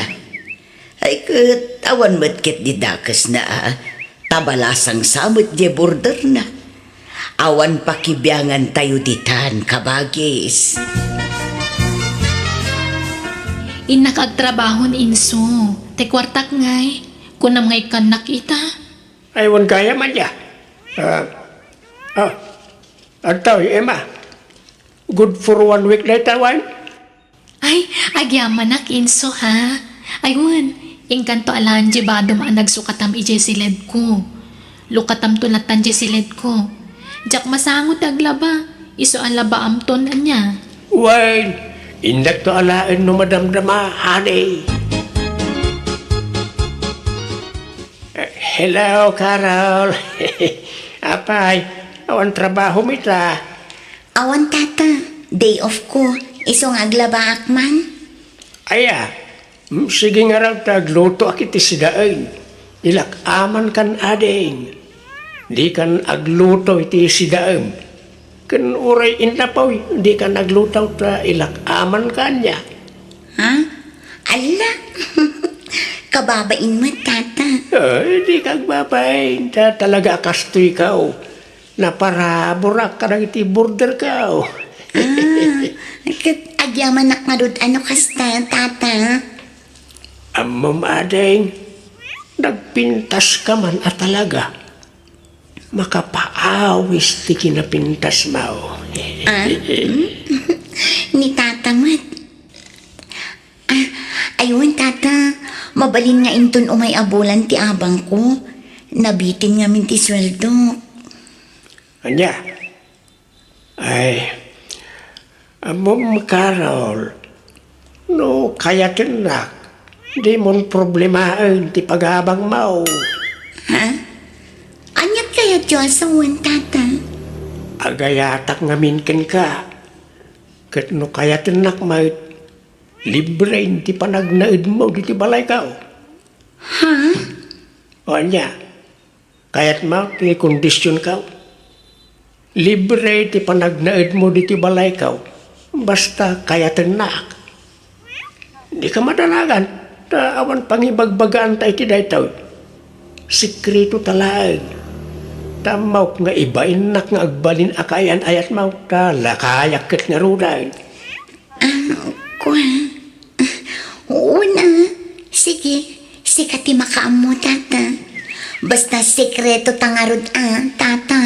Ay ket, awan met ketdi dakesna a, ta balasang sa met di boarderna. Awan pakibiangantayo ditan, kabagis. Innak agtrabaho ni Inso. Ti kuartak ngay, kunam nga ikkannak ita? Ay, wen gayam aya. Ah, ah, adtoy, Emma. Good for one week dayta, wen? Ay, agyamanak, Inso, ha? Ay, wen, inkanto a laeng di badom a nagsukatam idiay siledko. Lukatamto lattan diay siledko. Diak masango ti aglaba, isu a labaamton, ania? Wen, indakto a laeng no madamdama, honey. Eh, hello, Carol. Apay, awan trabahom ita? Awan, Tata. Day off ko. Isu nga aglabaak man. Aya, mm, sige ngarud ta aglutoak iti sidaem. Ilak amankan ading. Dikan agluto iti sidaem. Ken uray innapoy, dikan agluto ta ilak amankan ania. Ha? Alla! Kababain met, Tata. Ay, dika agbabain, ta talaga a kastoykaw. Naparaburak kadagiti boarderkaw. Ah, ket agyamanak ngarud a no kasta, Tata. Ammom, ading, nagpintaska man a talaga. Makapaawis ti kinapintasmo. Ah, hmm? Ni Tata met. Ah, aywan, Tata. Mabalin nga inton umay a bulan ti abangko. Nabitin ngamin ti sueldok. Ania? Ay, ammom, Carol, no kayatennak, dimon problemaen ti pagabangmo. Ha? Ania ti kayatyo a sawen, Tata? Agayatak ngamin kenka. Ket no kayatennak met, libre ti panagnaedmo diti balayko. Ha? O ania? Kayatmo ti kondisionko? Libre ti panagnaedmo diti balayko, basta kayatennak. Dika madanagan, ta awan pangibagbagaanta iti daytoy. Sekreto ta laeng. Ta ammok nga ibainnak nga agbalin a kaayan-ayatmo, ta lakayak ket ngaruden. Ah, kua. Una, sige, sika ti makaammo, Tata. Basta sekreto ta ngarud a, Tata.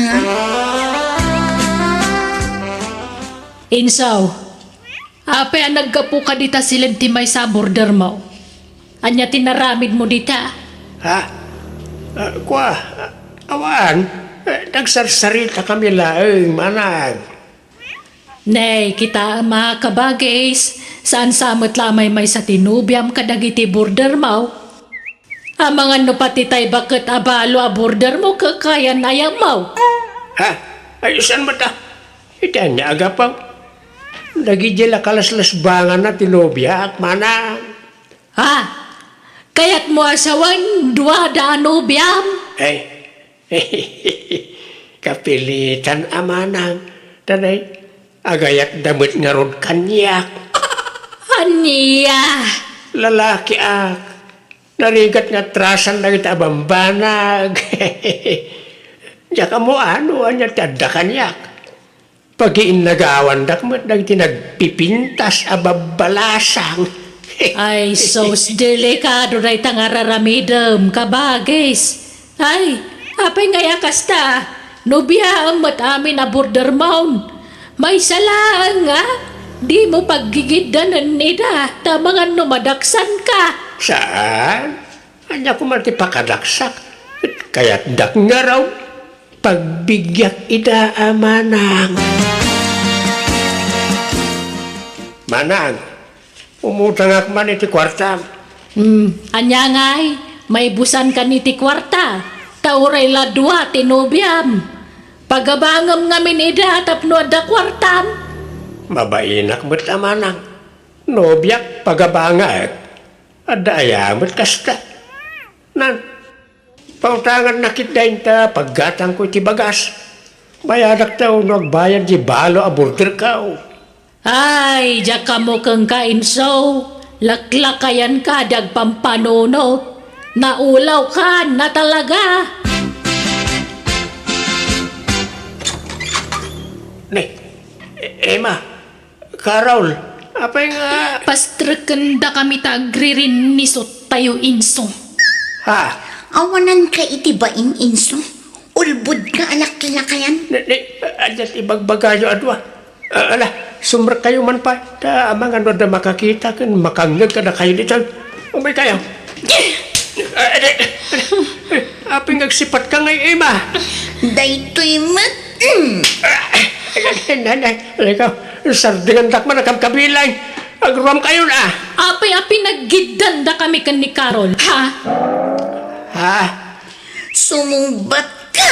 Insaw, apay a naggapuka dita siled ti maysa a bordermo? Ania ti naramidmo dita? Ha? Ah, kua, ah, awan. Eh, nagsarsaritakami laeng, manang. Nay, kitaem a kabagis, saan sa met la a maymaysa ti nobiam kadagiti bordermo? Amangan no pati tay baket a balo a bordermo kakayan ayammo. Ha? Ay, saan met a? Iti ania a gapu? Dagidiay la kalaslasbanganna ti nobiak, manang. Ha? Kayatmo a sawen, duada a nobiam? Ay, kapilitan a manang, ta nay, agayatda met ngarud kaniak. Ania? Lalakiak. Narigat nga atrasan dagiti a bambanag. Diak ammo no ania ti adda kaniak. Pagiinnagawandak met dagiti nagpipintas a babbalasang. Ay, sus, delikado dayta nga ar-aramidem, kabagis. Ay, apay ngay a kasta? Nobiaem met amin a bordermom. Maysa laeng nga, dimo paggigiddanen ida, ta amangan no madaksanka. Saan? Ania koma ti pakadaksak? Kayatdak ngarud, pagbigiak ida a manang. Manang, umutangak man iti kuartam. Hmm, ania ngay? Maibusankan iti kuarta, ta uray la dua ti nobiam. Pagabangem ngamin ida tapno adda kuartam. Mabainak met a manang. Nobiak, pagabangek. Adda aya met kasta? Nan, pautangannak ida inta paggatangko iti bagas. Bayadakto no agbayad ti balo a borderko. Ay, diak ammo kenka, Inso. Laklakayanka di agpampanunot. Naulawka na talaga. Ne, E-, Emma, Carol, apay nga... Pastrekendakami ta agririnnisottayo, Inso. Ha? Awananka iti bain, Inso. Ulbodka a laklakayan. Ne, ne, adda ti ibagbagayo a dua. Ah, ala, sumrekkayo man pay. Ta amangan no adda makakita ken makangngeg kadakayo ditoy. Umaykayo. Ah, adi, adi. Apay nga agsipatka ngay, Emma? Daytoy met. Mm. Nanay, ikaw, sardingandak man a kabkabilang. Agruamkayon, a. Apay a pinaggiddandakami ken ni Carol, ha? Ha? Sumungbatka!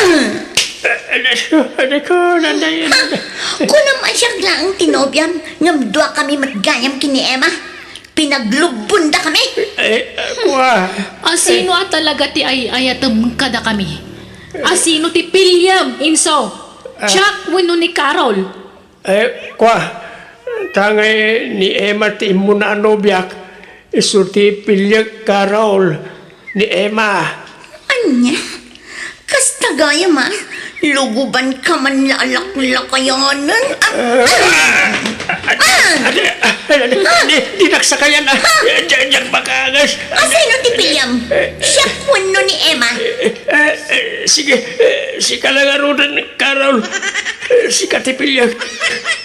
Adi ko, nanay, nanay. Kunam a siak laeng ti nobiam, ngem duakami met gayam ken ni Emma. Pinaglubbondakami. Eh, eh, kua. Asino a talaga ti ay-ayatem kadakami? Asino ti piliem, Inso? Ah. Chuck wenno ni Carol? Eh, kua. Ta ngay ni Emma ti immuna a nobiak, isu ti piliek, Carol, ni Emma. Ania? Kasta gayam a, lugubanka man la a laklakayanen. Ah, ah, ah, ah, ah, ah, di, dinak sakayan, ah. Ah. Diak, diak makaangas. Asino ti piliem? Siak wenno ni Emma? Eh, eh, sige, eh, sika la ngaruden, Carol. Eh, sika ti piliek.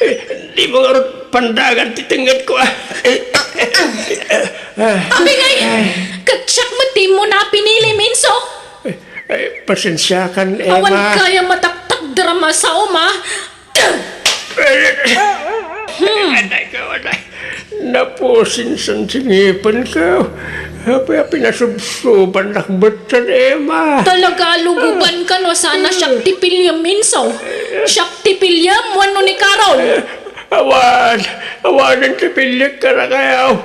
Eh, dimo ngarud pandagan ti tengngedko, ah. Eh, eh, eh, eh, ah. Apay ngay, ket siak met ti immuna a pinilim, Inso? Ay, pasensiakan, Emma. Awan gayam a taktakder a masaom, a. Hmm. Anay ko, anay. Napusinsan ti ngipenko. Apay a pinasubsobannak metten, Emma? Talaga a lugubanka no saan a siak ti piliem, Inso. Siak ti piliem wenno ni Carol? Awan, awanen ti piliek kadakayo.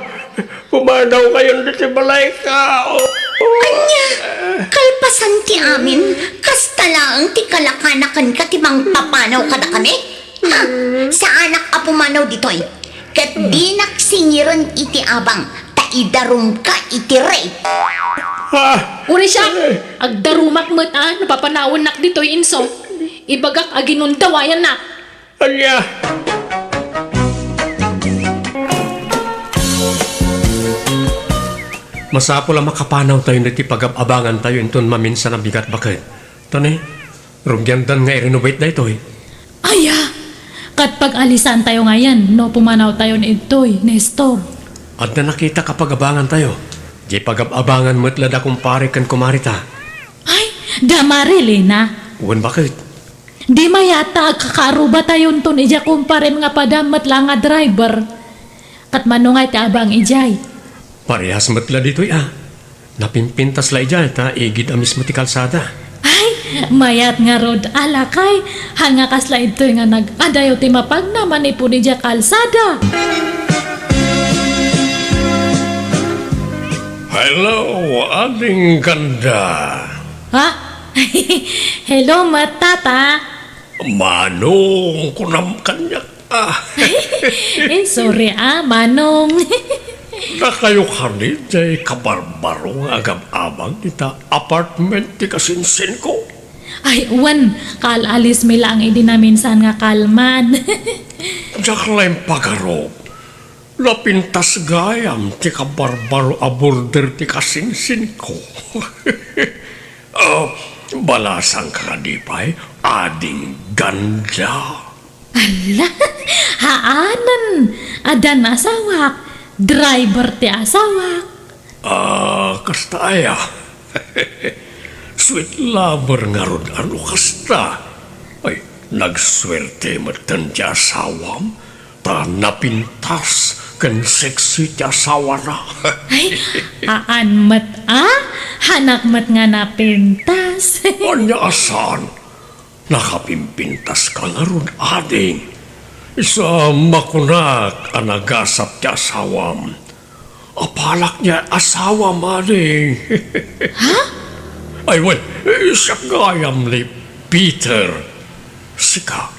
Pumanawkayon ditoy balayko. Ania? Kalpasan ti amin, kasta laeng ti kalakana kenka ti mangpapanaw kadakami? Ha? Saanak a pumanaw ditoy. Ket dinak singiren iti abang, ta idarumka iti rape. Ha? Uray siak, agdarumak met a no papanawennak ditoy, Inso. Ibagak a ginundawayannak. Ania? Masapul a makapanawtayo iti pagab-abangantayo inton maminsan a bigat baket. Ta ne, rugiandan nga i-renovate daytoy. Aya, Ket pag-alisantayo ngayen no pumanawtayon idtoy, Nestor. Adda nakitak a pag-abangantayo. Diay pagab-abangan met la da kumpare ken kumareta. Ay, da Marilena. Wen, baket? Di mayat ta agkakaarubatayonton idiay kumparem nga padam met la nga driver. Ket mano ngay ti abang idiay? Parehas met la ditoy a. Napimpintas la idiay ta igid a mismo ti kalsada. Ay, mayat ngarud a lakay. Haan nga kasla idtoy nga nag-adayo ti mapagna manipud idiay kalsada. Hello, Ading Ganda. Ha? Hello, met, Tata. Manong, kunam kaniak. Ah. Eh, sorry, ah, Manong. Dakayo kadi diay kabarbaro nga agab-abang ita apartment ti kasinsinko? Ay, wen, kaal-alismi laeng idi naminsan nga kalman. Diak la impagarup. Napintas gayam ti kabarbaro a border ti kasinsinko. Ah, balasangka kadi pay, Ading Ganda? Alla, haanen, addan asawak, driver ti asawak. Ah, kasta aya? Sweet lover ngarud a no kasta. Ay, nagsuerte metten ti asawam, ta napintas ken sexy ti asawana. Ay, haan met a, haanak met nga napintas. Ania a saan? Nakapimpintaska ngarud, ading. Isu a makunak a nagasat ti asawam. Apalak diay asawam, ading. Ha? Ay, wen, siak gayam ni Peter. Sika,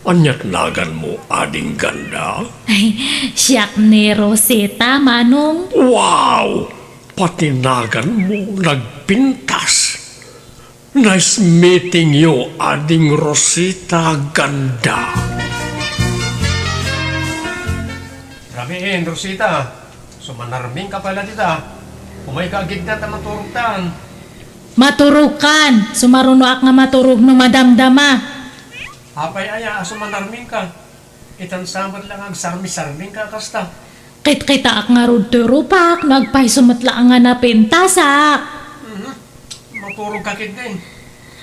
aniat naganmo, Ading Ganda? Ay, siak ni Rosita, Manong. Wow! Pati naganmo nagpintas. Nice meeting you, Ading Rosita Ganda. Rabiin, Rosita. Sumanarmingka pay la dita. Umayka a gidda ta maturogtan. Maturogkan. Sumarunoak nga maturog no madamdama. Apay aya a sumanarmingka? Itan sa met la nga agsarmisarmingka a kasta. Kitkitaak ngarud toy rupak no agpayso met la nga napintasak. Mhm. Maturogka ketdin.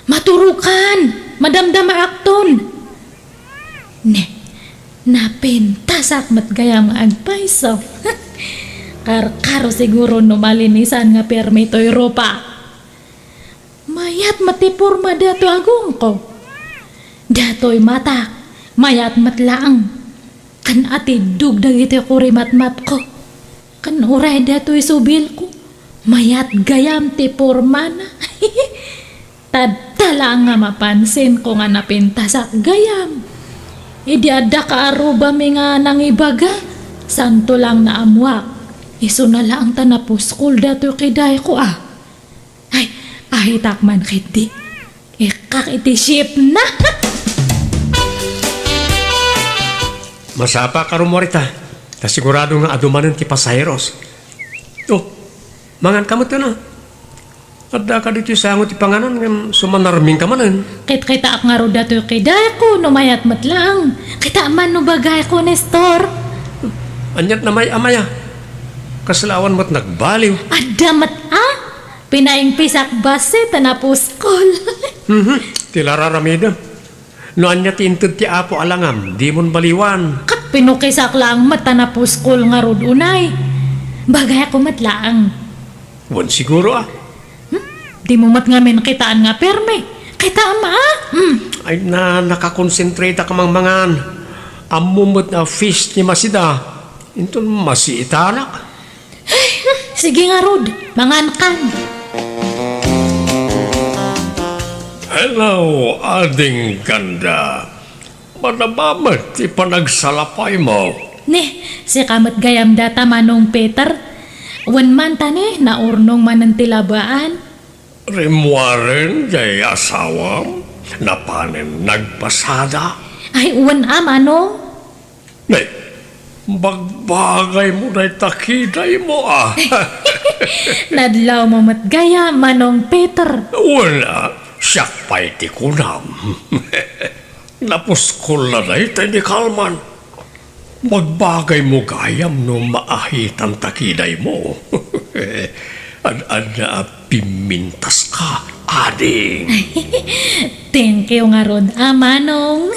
Maturogkan! Madamdamaakton! Ne, napintasak met gayam nga agpayso. Karkaro siguro no malinisan nga permi toy rupak. Mayat met ti porma datoy agongko. Datoy matak, mayat met laeng. Ken atiddog dagiti kurimatmatko. Ken uray datoy subilko, mayat gayam ti pormana. Tadta laeng nga mapansinko nga napintasak gayam. Idi adda kaarrubami nga nangibaga, santo laeng naammoak. Isuna laeng ta napuskol datoy kidayko a. Ay, ahitak man ketdi. Ikkak iti shipna. Masapa ka rummuar ita, ta sigurado nga adu manen ti pasaheros. Oh, mangan ka met, no? Adda ka ditoy sango ti panganan ngem sumanarming ka manen. Kitkitaak ngarud datoy kidayko no mayat met laeng. Kita man no bagayko, Nestor. Aniat na may amaya? Kasla awan met nagbaliw. Adda met a? Pinaingpisak bassit a napuskol. Mhm, ti la raramidem. No ania ti inted ti Apo a langam, dimon baliwan. Ket pinukisak laeng met a napuskol ngarud unay. Bagayko met laeng. Wen siguro a. Hmm? Dimo met ngamin kitaan nga permi. Kitaem a? Hmm. Ay na, nakakonsentrate ka mangmangan. Ammo met a fish ti masida. Inton masiitanak. Sige ngarud, mangankan. Hello, Ading Ganda. Madama met ti panagsalapaymo. Ne, sika met gayam data, Manong Peter. Wen man ta ne, naurnong manen ti labaan. Rimmuaren diay asawam, napanen nagpasada. Ay, wen a, Manong. Ne, bagbagaymo dayta kidaymo a. Nadlawmo met gayam, Manong Peter. Wen a, siak pay ti kunam. Napuskol la dayta ni Kalman. Magbagaymo gayam no maahitanta kidaymo. Ad-adda a pimmintaska, ading. Thank you ngarud, a manong.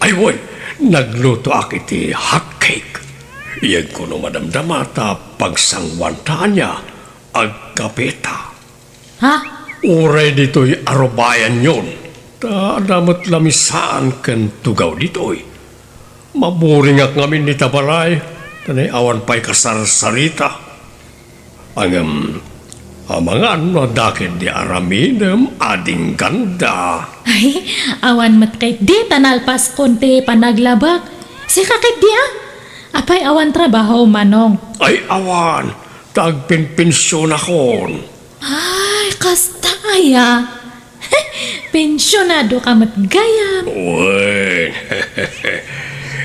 Ay, wen, naglutoak iti hot cake. Iyagko no madamdama ta pagsanguanta ania, agkapeta. Ha? Uray ditoy arubayanyon, ta adda met lamisaan ken tugaw ditoy. Maburingak ngamin ita balay, ta nay awan pay kasarsarita. Ngem, amangan no adda ketdi aramidem, ading ganda. Ay, awan met ketdi ta nalpaskon ti panaglabak. Sika ketdi a? Apay awan trabaho, manong? Ay, awan. Ta agpenpensionakon. Ay, kasta aya. Pensionado ka met gayam. Wen.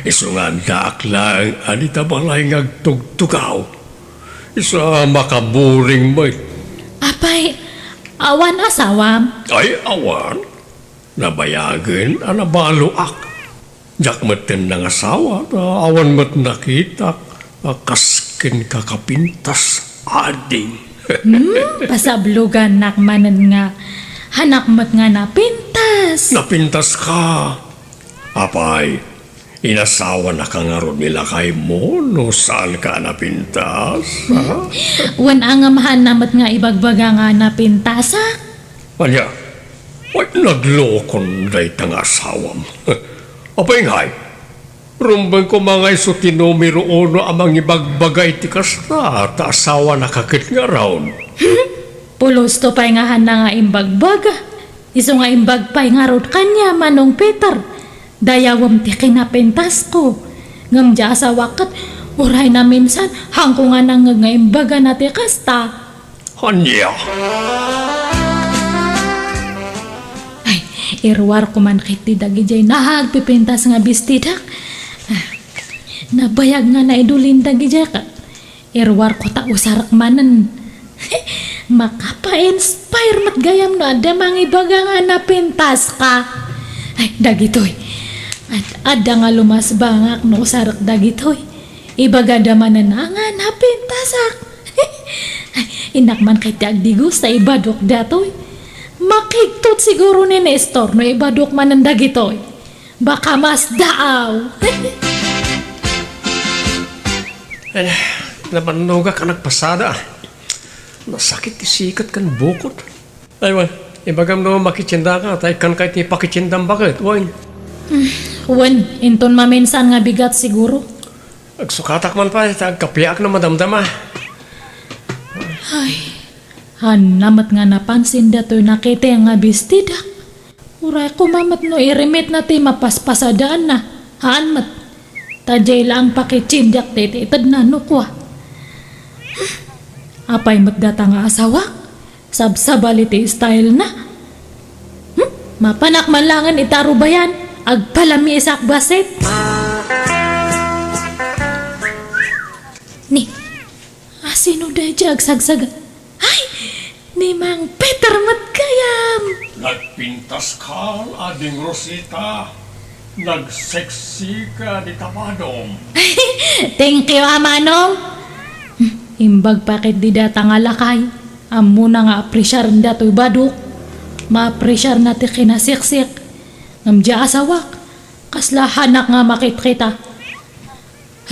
Isu nga addaak laeng a dita balay nga agtugtugaw. Isu a makaburing met. Apay, awan asawam? Ay, awan. Nabayagen a nabaloak. Diak metten nangasawa, ta awan met nakitak a kas ken kakapintas, ading. Hmm, pasablogannak manen nga hanak met nga napintas. Napintaska. Apay, inasawanaka ngarud ni lakaymo no saanka a napintas, ha? Wen, ngem haanna met nga ibagbaga nga napintasak. Ania? Ay, naglokon dayta nga asawam. Apay ngay, rumbeng koma nga isu ti numero uno a mangibagbaga iti kasta, ta asawanaka ket ngarud. Pulosto pay nga haanna nga imbagbaga. Isu nga imbag pay ngarud kaniak, Manong Peter. Dayawem ti kinapintasko. Ngem diay asawak ket uray naminsan, haanko nga nangngeg nga imbagana ti kasta. Ania? Ay, iruarko man ketdi dagidiay nagpipintas nga bestidak. Ah, nabayag nga naidulin dagidiay ket iruarko ta usarek manen. Makapa-inspire met gayam no adda mangibaga nga napintaska. Ay, dagitoy. Ad-, adda nga lumasbangak no usarek dagitoy. Ibagada manen a nga napintasak. Ay, innak man ketdi agdigos ta ibadok datoy. Makigtot siguro ni Nestor no ibadok manen dagitoy. Baka masdaaw. Ay, nabannogak a nagpasada. Nasakit ti sikat ken bukod. Ay, wen, ibagam no makitiendaka, ta ikkanka iti pakitiendam baket, wen. Hmm, wen, inton maminsan nga bigat siguro. Agsukatak man pay, ta agkapiak no madamdama. Ay, haanna met nga napansin datoy nakitieng nga bestidak. Uray koma met no irimitna ti mapaspasadaanna. Haan met. Ta diay laeng pakitiendak ti ititedna no kua. Apay met data nga asawak? Sabsabali ti stylena. Hmm? Mapanak man laengen ita rubayan, agpalamisak bassit. Ni, asino daydiay agsagsaga? Ay! Ni Mang Peter met gayam! Nagpintaska, Ading Rosita. Nagseksika dita badom. Thank you, a manong. Imbag pay ketdi data nga lakay. Ammona nga apresiaren datoy badok. Maapresiarna ti kinaseksik. Ngem diay asawak, kasla haanak nga makitkita.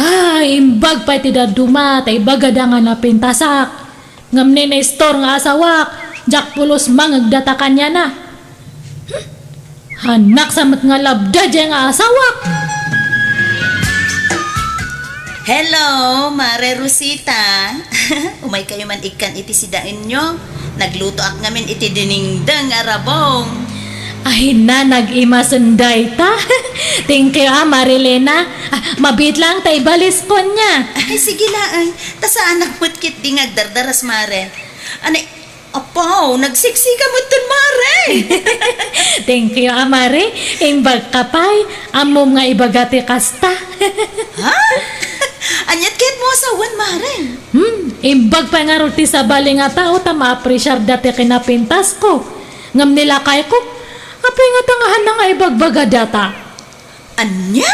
Ay, imbag pay ti dadduma, ta ibagada nga napintasak. Ngem ni Nestor nga asawak, diak pulos mangngeg data kaniana. Hmm? Haanak sa met nga labda diay nga asawak. Hello, Mare Rosita. Umaykayo man ikkan iti sidaenyo. Naglutoak ngamin iti dinengdeng a rabong. Ay, na, nag-imasen dayta. Thank you, a, Marilena. Ah, mabiit laeng ta ibaliskon nia. Ay, sige laeng. Ta saanak met ketdi nga agdardaras, Mare. Anay, apaw, nagseksika metten, Mare. Thank you, a, Mare. Imbagka pay, ammom nga ibaga ti kasta. Ha? Aniat ketmo a sawen, Mare? Hmm, imbag pay ngarud ti sabali nga tao ta maapresiarda ti kinapintasko. Ngem ni lakayko, apay ngata nga haanna nga ibagbaga data? Ania?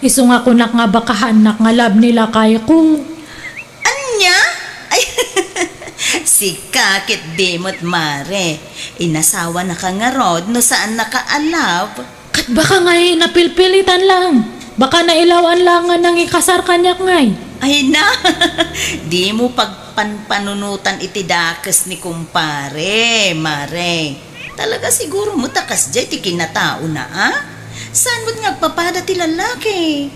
Isu nga kunak nga baka haannak nga love ni lakayko. Ania? Ay, sika ket di met, mare. Inasawanaka ngarud no saannaka a love. Ket baka ngay napilpilitan lang. Baka nailawan lang nga nangikasar kaniak ngay. Ay na, dimo pagpanpanunotan iti dakes ni kumpare, mare. Talaga siguro met a kasdiay ti kinataona, a? Saan met nga agpapada ti lalaki?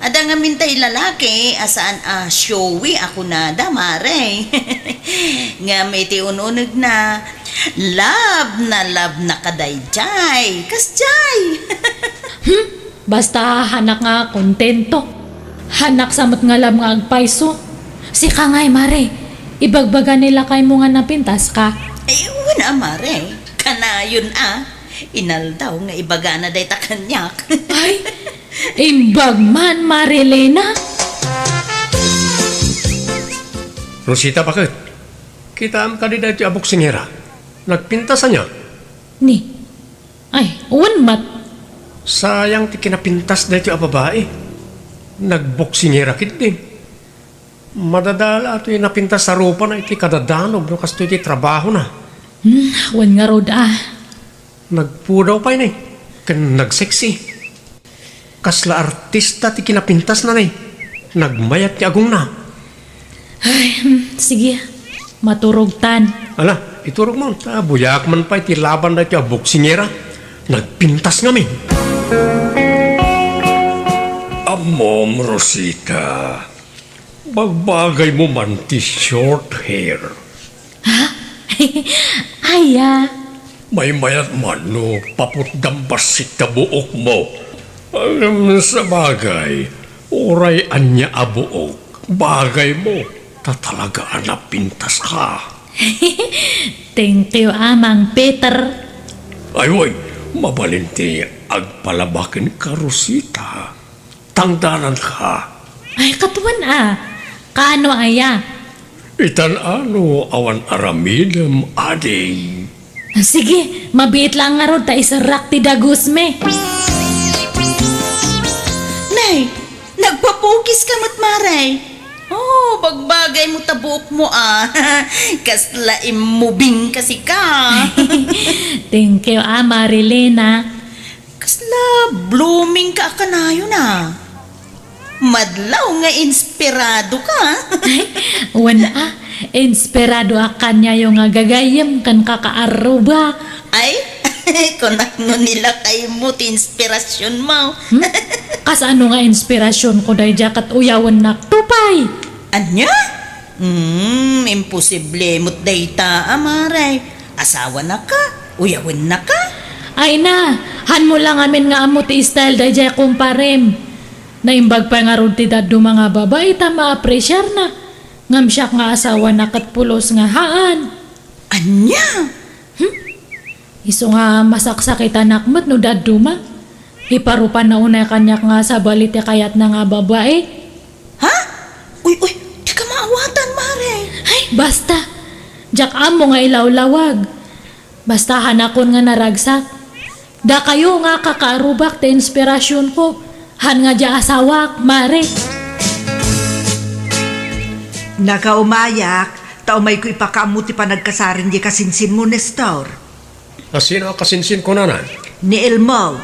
Adda ngamin tay lalaki a saan a showy a kunada, mare. Ngem iti un-unegna, love na love na kadaydiay. Kasdiay. Hmm? Basta haannak nga kontento. Haannak sa met nga love nga agpayso. Sika ngay, mare. Ibagbaga ni lakaymo nga napintaska. Ay, wen a, mare. Kanayon a. Inaldaw nga ibagana dayta kaniak. Ay, imbag man, Marilena. Rosita, baket? Kitaem kadi daytoy a boksingera? Nagpintas ania? Ni? Ay, wen met. Sayang ti kinapintas daytoy a babai. Nagboksingera ketdi. Madadala toy napintas a rupana iti kadadanog no kastoy ti trabahona. Hmm, wen ngarud a. Nagpudaw pay ni, ken nagsexy. Kasla artista ti kinapintasna ni. Nagmayat ti agongna. Ay, hmm, sige. Maturogtan. Ala, iturogmo, ta buyak man pay ti laban daytoy a boksingera. Nagpintas ngamin. Ammom, Rosita. Bagbagaymo man ti short hair. Ha? Aya? Maymayat man no paputdam bassit ta buokmo. Ngem sabagay, uray ania a buok, bagaymo, ta talaga a napintaska. Thank you, Amang Peter. Ay, wen, mabalin ti agpalaba kenka, Rosita. Tangdananka. Ay, katuan a. Kaano aya? Itan a no awan aramidem, ading. Sige, mabiit lang ngarud ta iserrak ti dagusmi. Nay, nagpapukiska met, mare. Oh, bagbagaymo ta buokmo a. Kasla immubing ka sika. Thank you a, Marilena. Kasla blooming ka a kanayon a. Madlaw nga inspirado ka. Ay, wen a, inspirado a kaniayo nga gagayyem ken kakaarruba. Ay, kunak no ni lakaymo ti inspirasionmo. Hmm? Kasano nga inspirasionko daydiay ket uyawennak to pay? Ania? Hmm, imposible met dayta a, mare. Asawanaka, uyawennaka. Ay na, hanmo lang amin nga ammo ti style daydiay kumparem. Naimbag pay ngarud ti dadduma nga babai ta maapresiarna. Ngem siak nga asawana ket pulos nga haan. Ania? Hmm? Isu nga masaksakitanak met no dadduma. Iparupanna unay kaniak nga sabali ti kayatna nga babai. Ha? Uy, uy, dika maawatan, mare. Ay, basta. Diak ammo nga ilawlawag. Basta hanakon nga naragsak. Dakayo nga kakaarrubak ti inspirasionko. Han nga dia asawak, mare. Nakaumayak, ta umayko ipakaammo ti panagkasaren di kasinsinmo, Nestor. A, sino a kasinsinko, nanang? Ni Elmo.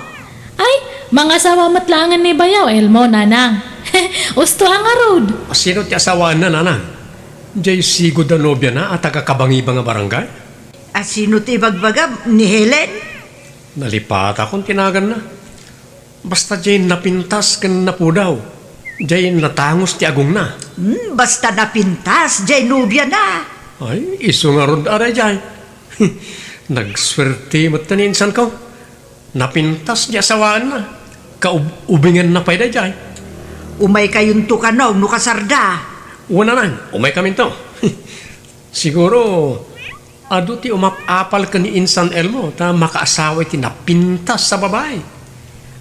Ay, mangasawa met laengen ni bayaw Elmo, nanang. Usto a ngarud. A, sino ti asawaenna, nanang? Jay sigud a nobiana a taga-Kabangibang a barangay? A, sino ti ibagbagam? Ni Helen? Nalipatakon ti naganna. Basta jay napintas ken napudaw. Jay natangus ti agongna. Hmm, basta napintas jay nobiana. Ay, isu ngarud a dayjay. Nagsuerte met ni insanko. Napintas ti asawaenna. Kaub-, ubingenna pay dayjay. Umaykayonto kano no kasarda? Wen, nanang, umaykaminto. Siguro, adu ti umap-apal ken ni insan Elmo ta makaasawa iti napintas a babai.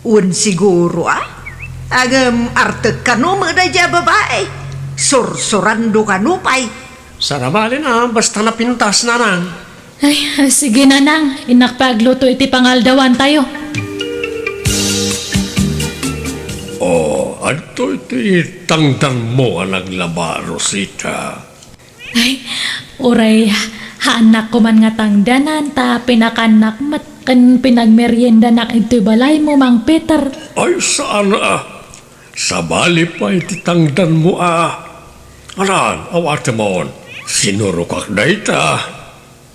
Wen siguro, a? Ngem artek kano met dayjay a babai? Sursurando kano pay? Sarabalin a, basta napintas, nanang. Ay, sige, nanang. Innak pay agluto iti pangaldawantayo. Adtoy ti tangdanmo a naglaba, Rosita. Ay, uray haannak koman nga tangdanan ta pinakannak met ken pinagmeriendanak idtoy balaymo, Mang Peter. Ay, saan a. Sabali pay ti tangdanmo a. Anan, awatemon. Sinurokak dayta.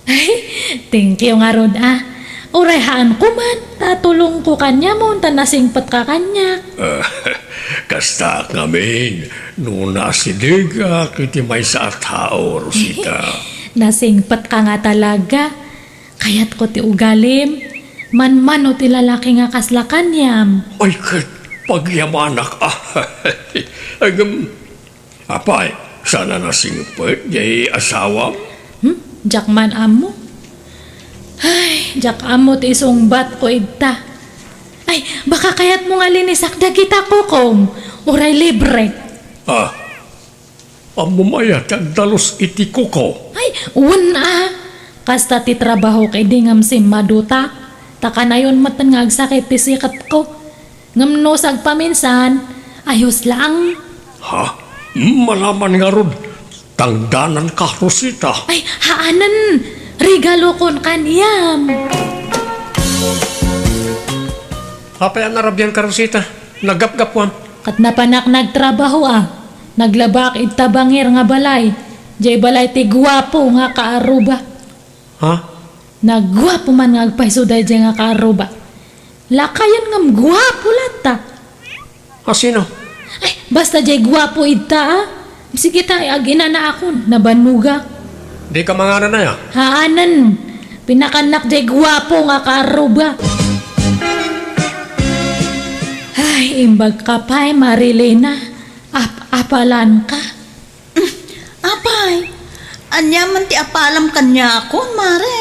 Ay, thank you ngarud a. Uray haan koman, ta tulongko kaniamon, ta nasingpetka kaniak. Ah, kastaak ngamin, no naasidegak iti maysa a tao, Rosita. Nasingpetka nga talaga. Kayatko ti ugalim. Manmano ti lalaki nga kasla kaniam. Ay, ket pagyamanak a. Agam, Apay, saan a nasingpet jay asawam? Hmm? Diak man ammo. Ay, diak ammo ti isungbatko ita. Ay, baka kayatmo nga linisak dagita kukom. Uray libre. Ah, ammom aya ti agdalus iti kuko? Ay, wen a. Kasta ti trabahok idi ngem simmaduta. Ta kanayon metten nga agsakit ti siketko. Ngem no sagpaminsan, ayos laeng. Ha? Malaman ngarud, tangdananka, Rosita. Ay, haanen, regalokon kaniam. Apay a narabianka, Rosita? Naggapgapuam. Ket napanak nagtrabaho a. Naglabaak ita bangir nga balay. Jay balay ti guapo nga kaarruba. Ha? Naguapo man nga agpayso dayjay nga kaarruba. Lakayen ngem guapo latta. A sino? Ay, basta jay guapo ita a. Sige ta, aginanaakon, nabannoga. Dika manganan aya? Haanen. Pinakannak jay guapo nga kaarruba. Ay, imbag ka pay, Marilena. Ap-apalan ka. Apay, ania man ti apalam kaniakon, Mare?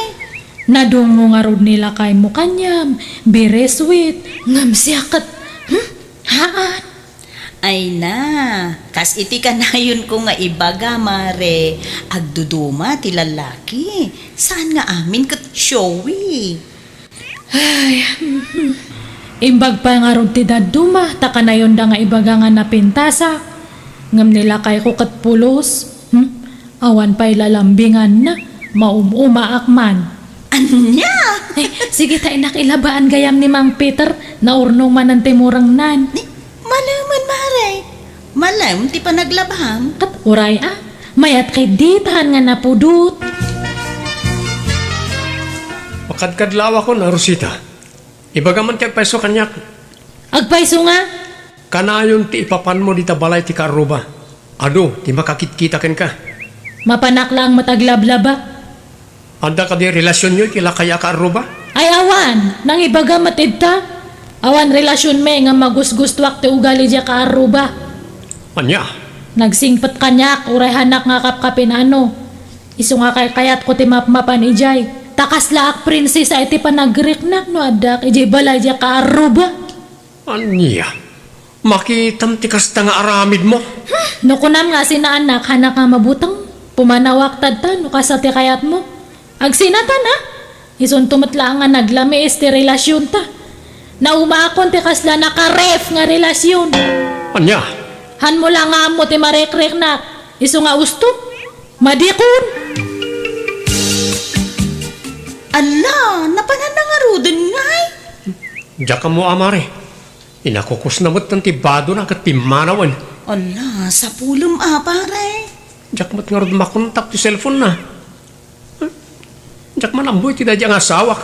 Nadungngo ngarud ni lakaymo kaniam, very sweet, ngem siak ket, hmm? Haan. Ay na, kas iti kanayonko nga ibaga, Mare, agduduma ti lallaki. Saan nga amin ket showy. Ay, mhm. Imbag pay ngarud ti dadduma, ta kanayonda nga ibaga nga napintasak. Ngem ni lakayko ket pulos. Hmm? Awan pay lalambinganna, maum-umaak man. Ania? Eh, sige ta, innak, ilabaan gayam ni Mang Peter, naurnong manen ti murengnan. Ni, malemen, Mare. Malem ti panaglabam. Ket uray a, mayat ketdi ta haan nga napudot. Makadkadlawakon a, Rosita. Ibagam man ti agpayso kaniak. Agpayso nga? Kanayon ti ipapanmo dita balay ti kaarruba. Adu ti makakitkita kenka. Mapanak laeng met aglablaba. Adda kadi relasionyo iti lakay a kaarruba? Ay, awan. Nangibaga met ita. Awan relasionmi nga magusgustoak ti ugali diay kaarruba. Ania? Nagsingpet kaniak, uray haanak nga kapkapinano. Isu nga kaykayatko ti mapmapan idiay. Ta kaslaak prinsesa iti panagriknak no addaak idiay balay diay kaarruba. Ania? Makitam ti kasta nga aramidmo? Hmm, no kunam nga asinaannak, haanak nga mabuteng. Pumanawak tadta no kasta ti kayatmo. Agsinatan a? Isunto met laeng nga naglamiis ti relasionta. Naumaakon ti kasla nakaref nga relasion. Ania? Hanmo la nga ammo ti marekriknak. Isu nga usto. Madikon. Ala, napananna ngaruden ngay? Diak ammo a, Mare. Inakukusna met ti badona ket pimmanawen. Ala, sapulem a, Pare. Diak met ngarud makontak ti cellphone-na. Diak man ammo iti daydiay nga asawak.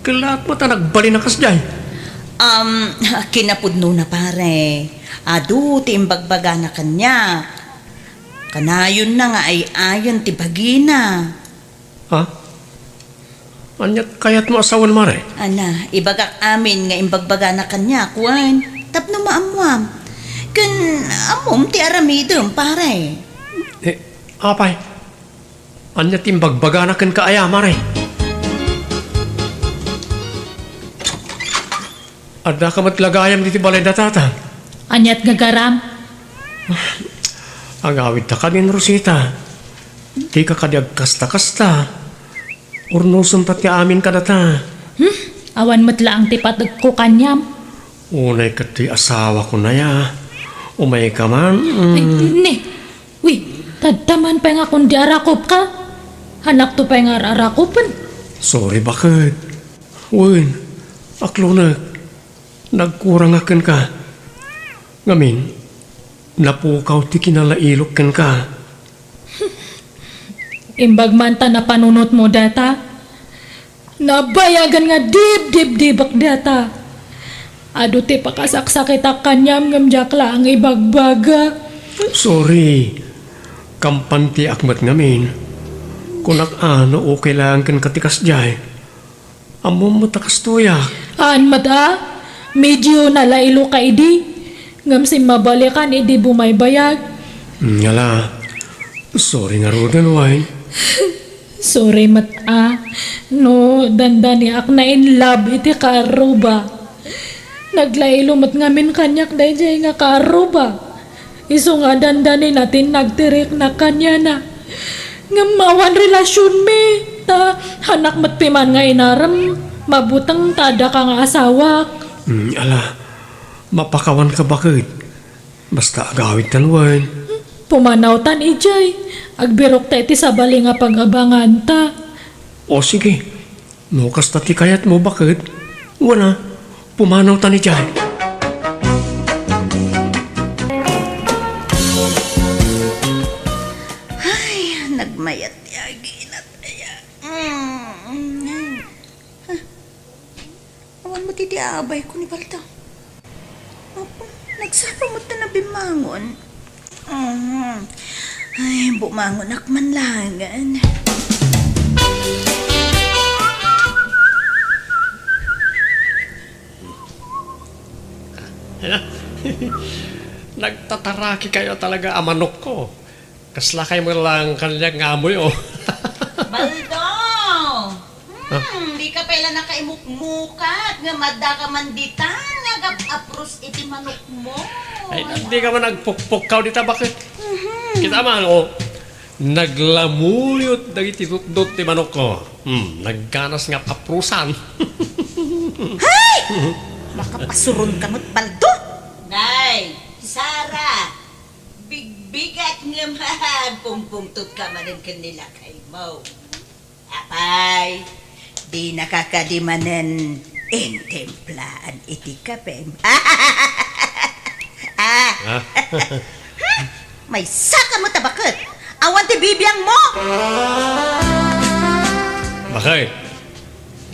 Kellaat met a nagbalin a kasdiay. Um, kinapudnona, Pare. Adu ti imbagbagana kaniak. Kanayonna nga ay-ayen ti bagina. Ha? Ania ti kayatmo a sawen, Mare? Ana, ibagak amin nga imbagbagana kaniak, wen, tapno maammuam. Ken ammom ti aramidem, Pare. Eh, apay? Ania ti imbagbagana kenka aya, Mare? Addaka met la gayam ditoy balay da Tata. Aniat gagaram? Agawidta kadin, Rosita. Dika kadi agkasta-kasta. Urnosem pay ti amin kadata. Hmm? Awan met laeng ti pategko kaniam. Unay ket ti asawako aya. Umayka man. Ay, mm. Ni, wi, tadtaman pay nga kundi arakupka. Hanakto pay nga ar-arakupen. Sorry, baket. Wen, aklonek. Nagkurangak kenka. Ngamin, napukaw ti kinalailok kenka. Imbag man ta napanunotmo data. Nabayagan nga dibdibdibek data. Adu ti pakasaksakitak kaniam ngem diak laeng ibagbaga. Sorry. Kampantiak met ngamin. Kunak a no okay laeng kenka ti kasdiay. Ammom met a kastoyak. Aan met a, medio nalailo ka idi. Ngem simmabalikan idi bumaybayag. Hmm, ala. Sorry ngaruden, Wine. Sorry met a, no dandaniak na in love iti kaarruba. Naglailo met ngamin kaniak daydiay nga kaarruba. Isu nga dandanina ti nagtirikna kaniana. Ngem awan relasionmi, ta hanak met piman nga inarem, mabuteng ta adda ka nga asawak. Hmm, ala, mapakawanka baket. Basta agawidtan wen. Pumanawtan idiay. Agbirokta iti sabali nga pag-abanganta. O sige, no kasta ti kayatmo, baket, wen a, pumanawtan idiay. Ay, nagmayat ti aginat aya. Mm. Awan met iti abayko ni Baldo. Apo, nagsapa met ta nabimmangon. Mhm. Ay, bumangonak man laengen. Nagtataraki kayo talaga a manokko. Kaslakay met laeng kaniak nga amoy, oh. Baldo! Hmm, dika pay la nakaimukmukat nga adda ka man ditan nga agap-apros iti manokmo. Ay, dika man agpukpukkaw dita, baket. Mhm. Kita man, oh. Naglamuyot dagiti dutdot ti manokko. Hmm, nagganas nga ap-aprosan. Hay! Makapasuron ka met, Baldo! Nay, Sara! Bigbigat ngem agpungpungtot ka manen ken ni lakaymo. Apay, dinaka kadi manen intimplaan iti kapem? Ah! Ah? Maysa ka met a baket! Awan ti bibiangmo! Baket,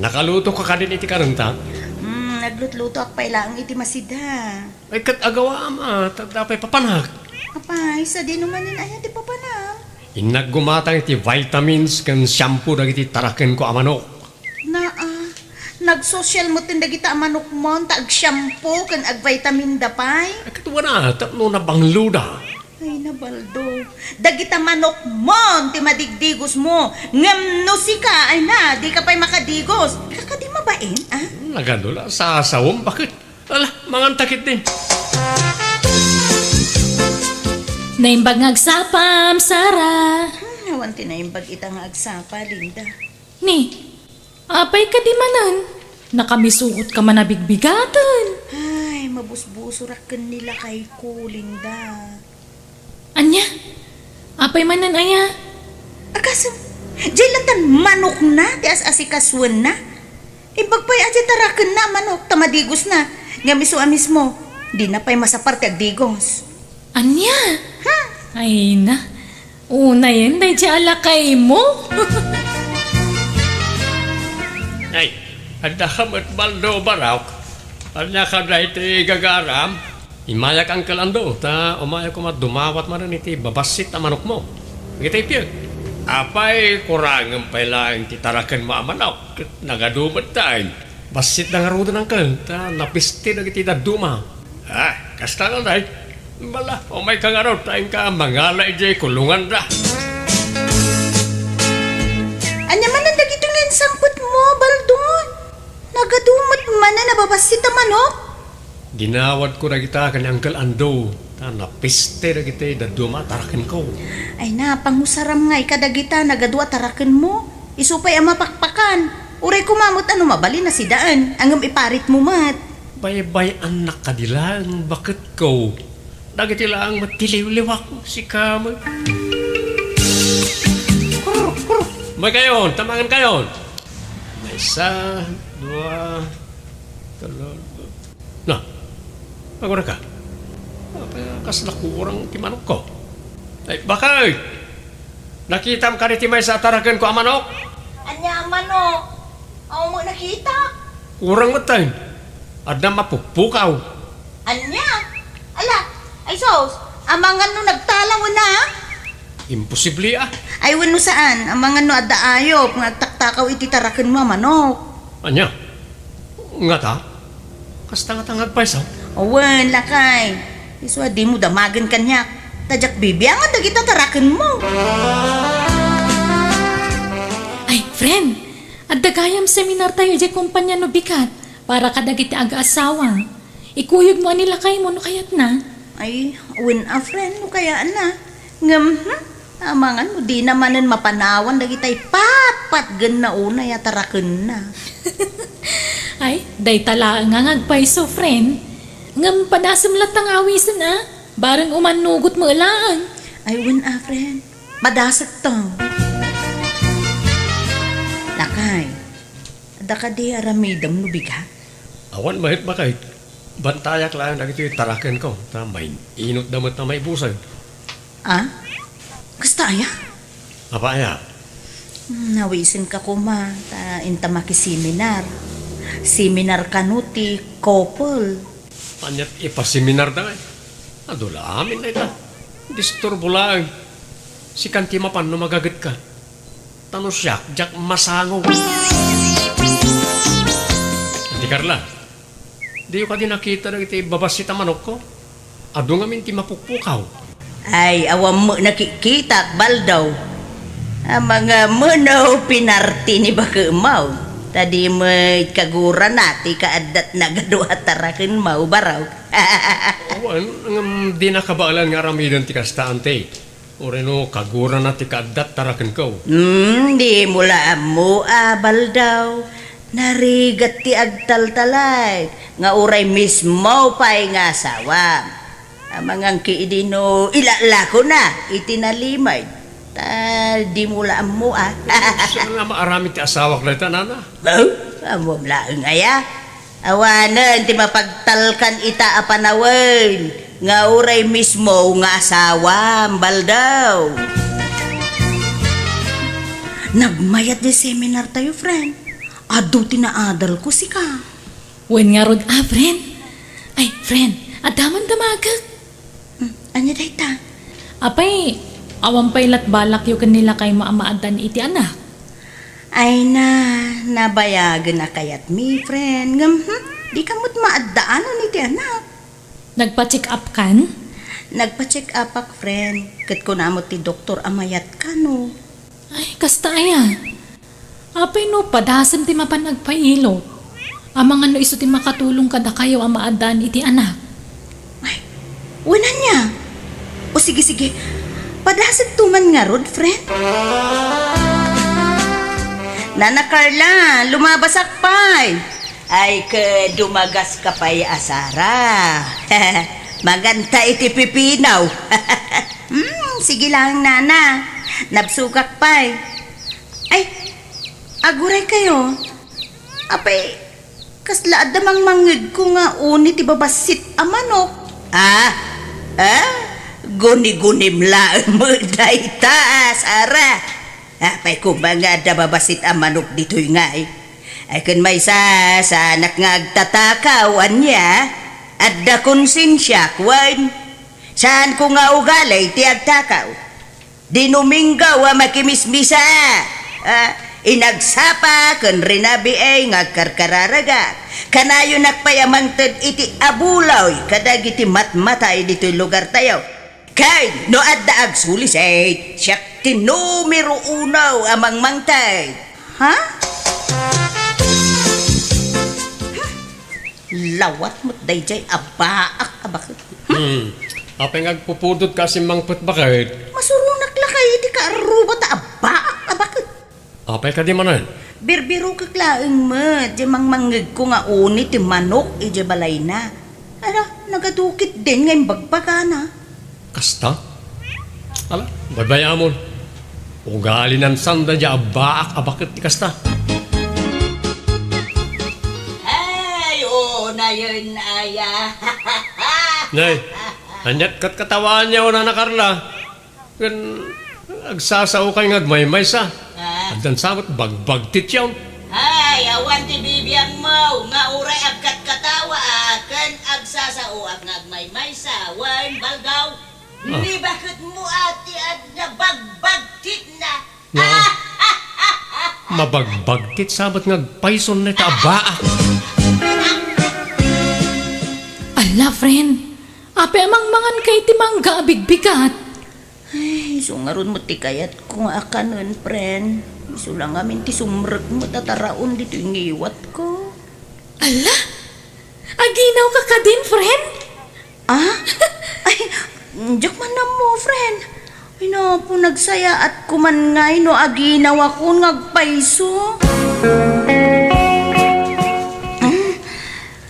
nakaluto ka kadin iti karenta? Hmm, naglutlutoak pay laeng iti masida. Ay, ket agawaam a, ta adda pay papanak. Apay, sadino manen aya ti papanam? Innak gumatang iti vitamins ken shampoo dagiti tarakenko a manok. Naa, nagsosyal metten dagita a manokmon ta agshampoo ken agvitaminda pay? Ay, ket wen a, tapno nabangloda. Ay, na, Baldo. Dagita manokmon ti madigdigosmo. Ngem no sika, ay na, dika pay makadigos. Kakadi mabain, a? Nagadu la, sasawem, baket? Ala, manganta ketdi. Naimbag nga agsapam, Sara. Hmm, awan ti naimbag ita nga agsapa, Linda. Ni, apay kadi manen? Nakamisuot ka man a bigbigaten. Ay, mabusbusorak ken ni lakayko, Linda. Ania? Apay manen aya? Agasem, diay latan manokna ti as-asikasuenna. Imbag pay a diay tarakenna a manok ta madigosna. Ngem isu a mismo, dina pay masapar ti agdigos. Ania? Hmm. Ay na. Unayen daydiay a lakaymo. Ay, adda ka met, Baldo, barok. Ania kada iti gagaram? Immayak, Uncle Ando, ta umayak koma dumawat manen iti babassit a manokmo. Dagiti piek. Apay, kurangem pay laeng ti tarakenmo a manok. Ket nagadu met dayta. Bassitda ngaruden, Uncle, ta napiste dagiti dadduma. Ah, kasta ngay. Bala, umayka ngarud, ta inka mangala idiay kulonganda. Ania manen dagitoy nga insangpetmo, Baldo? Nagadu met manen a babassit a manok? Dinawatko dagita ken ni Uncle Ando, ta napiste dagiti dadduma a tarakenko. Ay na, pangusaram ngay kadagita nagadu a tarakenmo. Isu pay a mapakpakan. Uray koma met a no mabalin a sidaen, ngem iparitmo met. Baybay-annak kadi laeng, baketko. Dagiti laeng met ti liwliwak, sika met. Kurr, kurr. Maykayon, tamangenkayon. Maysa, dua, telo. Na, agurayka. Apay, kasla kurang ti manokko. Ay, bakay! Nakitam kadi ti maysa a tarakenko a manok? Ania a manok? Awan met nakita. Kurang met tayo. Adda mapukpukaw. Ania? Ala, ay sus, amangan no nagtalaw na? Imposible, ah. Ay, wenno saan, amangan no adda ayop nga agtaktakaw iti tarakenmo a manok. Ania? Ngata? Kasta ngata nga agpayso? Wen, lakay. Isu a dimo damagen kaniak. Ta diak bibiangan dagita tarakenmo. Ay, friend, adda gayam seminar tayo idiay kumpanya no bigat para kadagiti agaasawa. Ikuyogmo a ni lakaymo no kayatna. Ay, wen a friend, no kayatna. Ngem, hmm, amangan no dina manen mapanawan dagitay patpatgenna unay a tarakenna. Ay, dayta laeng nga agpayso, friend. Ngem padasem latta nga awisen, a? Bareng umannugot met laeng. Ay, wen a, friend. Padasekto. Lakay, adda kadi aramidem no bigat? Awan met, bakay. Bantayak laeng dagitoy tarakenko, ta main-inotda met a maibusag. Ah? Kasta aya? Apay aya? Hmm, nawisenka koma, ta inta makiseminar. Seminar kano ti couple. Aniat ipaseminar da ngay? Adu la amin dayta. Disturbo laeng. Sikan ti mapan no magagetka. Ta no siak, diak masango. Adi Carla, diyo kadi nakita dagiti babassit a manokko? Adu ngamin ti mapukpukaw. Ay, awan met nakikkitak, Baldaw. Amangan no pinarti ni bakemmo. Ta di met kagurana ti kaaddatna nga dua a tarakenmo, Baraw. Awan, ngem di nakabaelan nga aramiden ti kasta, ante. Uray no kagurana ti kaaddat tarakenko. Hmm, dimo la ammo a, Baldaw. Narigat ti agtaltalay nga uray mismo pay nga asawa. Amangan ki idi no ilalakona iti nalimed. Ta dimo la ammo a. Saan nga maaramid ti asawak dayta, nana? Oh, ammom laeng aya. Awanen ti mapagtalkan ita a panawen nga uray mismo nga asawam, Baldaw. Nagmayat ti seminar tayo, friend. Adu ti naadalko, sika. Wen ngarud a, friend. Ay, friend, adda man damagek. Hmm, ania dayta? Apay, awan pay lat balakyo ken ni lakaymo a maaddaan iti anak? Ay na, nabayagen a kayatmi, friend. Ngem, hmm, dika met maaddaanan iti anak. Nagpa-check up kan? Nagpa-check up ak, friend. Ket kuna met ti doktor a mayat kano. Ay, kasta aya. Apay no padasem ti mapan agpailot? Amangan no isu ti makatulong kadakayo a maaddaan iti anak. Ay, wen ania? O sige, sige. Padasekto man ngarud, friend. Nana Carla, lumabasak pay. Ay, ke dumagaska pay a Sara. Manganta iti pipino. Hmm, sige lang, nana. Nabsogak pay. Ay, aguray kayo. Apay, kasla adda mangmangngegko nga uni ti babassit a manok. Ah? Ah? Guni-gunim laeng met dayta, Sara. Apay koma nga adda babassit a manok ditoy ngay? Ay, ken maysa, saanak nga agtatakaw, ania? Adda konsensiak, wen? Saanko nga ugali ti agtakaw. Dinuminggaw a makimismisa, a, inagsapa ken rinabii nga agkarkararagak. Kanayonak pay a mangted iti abuloy kadagiti matmatay ditoy lugartayo. Ken no adda agsulised, siak ti numero uno a mangmangted. Ha? Lawat met daydiay a baak a baket. Hmm. Apay nga agpupudot ka a simmangpet baket? Masuronak lakay iti kaarruba ta a baak a baket. Apay kadi manen? Birbirokek laeng met, diay mangmangngegko nga uni ti manok idiay balayna. Ala, nagadukit din nga imbagbagana. Kasta? Ala, baybay-amon. Ugalinan sanda diay abbaak a baket ti kasta. Ay, oo, nayon, aya. Nay, ania't katkatawaanyo, Nana Carla? Ken agsasaokay nga agmaymaysa. Ah. Addan sa met bagbagtityo. Ay, awan ti bibiagmo nga uray agkatkatawa, ah, ken agsasaoak nga agmaymaysa, wen, Baldaw. Ah. Ni baketmo a ti adda bagbagtitna. Nga, mabagbagtit sa met nga agpayson dayta abbaak. Ala, friend. Apay a mangmanganka iti mangga a bigbigat? Ay, isu ngarud met ti kayatko nga akanen, friend. Isu la ngamin ti sumrekmo ta taraon ditoy ngiwatko. Ala? Aginawka kadin, friend? Ah? Ay, diak man ammo, friend. Ay, napo, nagsayaatko man ngay no aginawakon nga agpayso.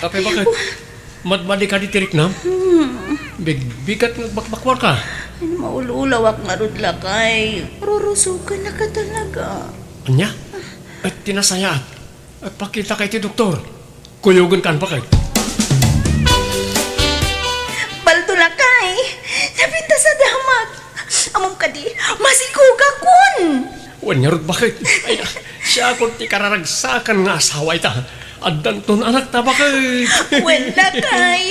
Apay, baket? Madmadika ditoy riknam? Hmm. Bigbigat nga bakbakwarka. Ay, maul-ulawak ngarud, lakay. Rurusukennaka talaga. Ania? Ay, ti nasayaat. Agpakitaka iti doktor. Kuyogenkan, baket. Baldo, lakay. Napintas a damag. Ammom kadi, masikogakon. Wen ngarud, baket. Ay, siakon ti kararagsakan nga asawa ita. Addanton anakta, baket. Wen, lakay.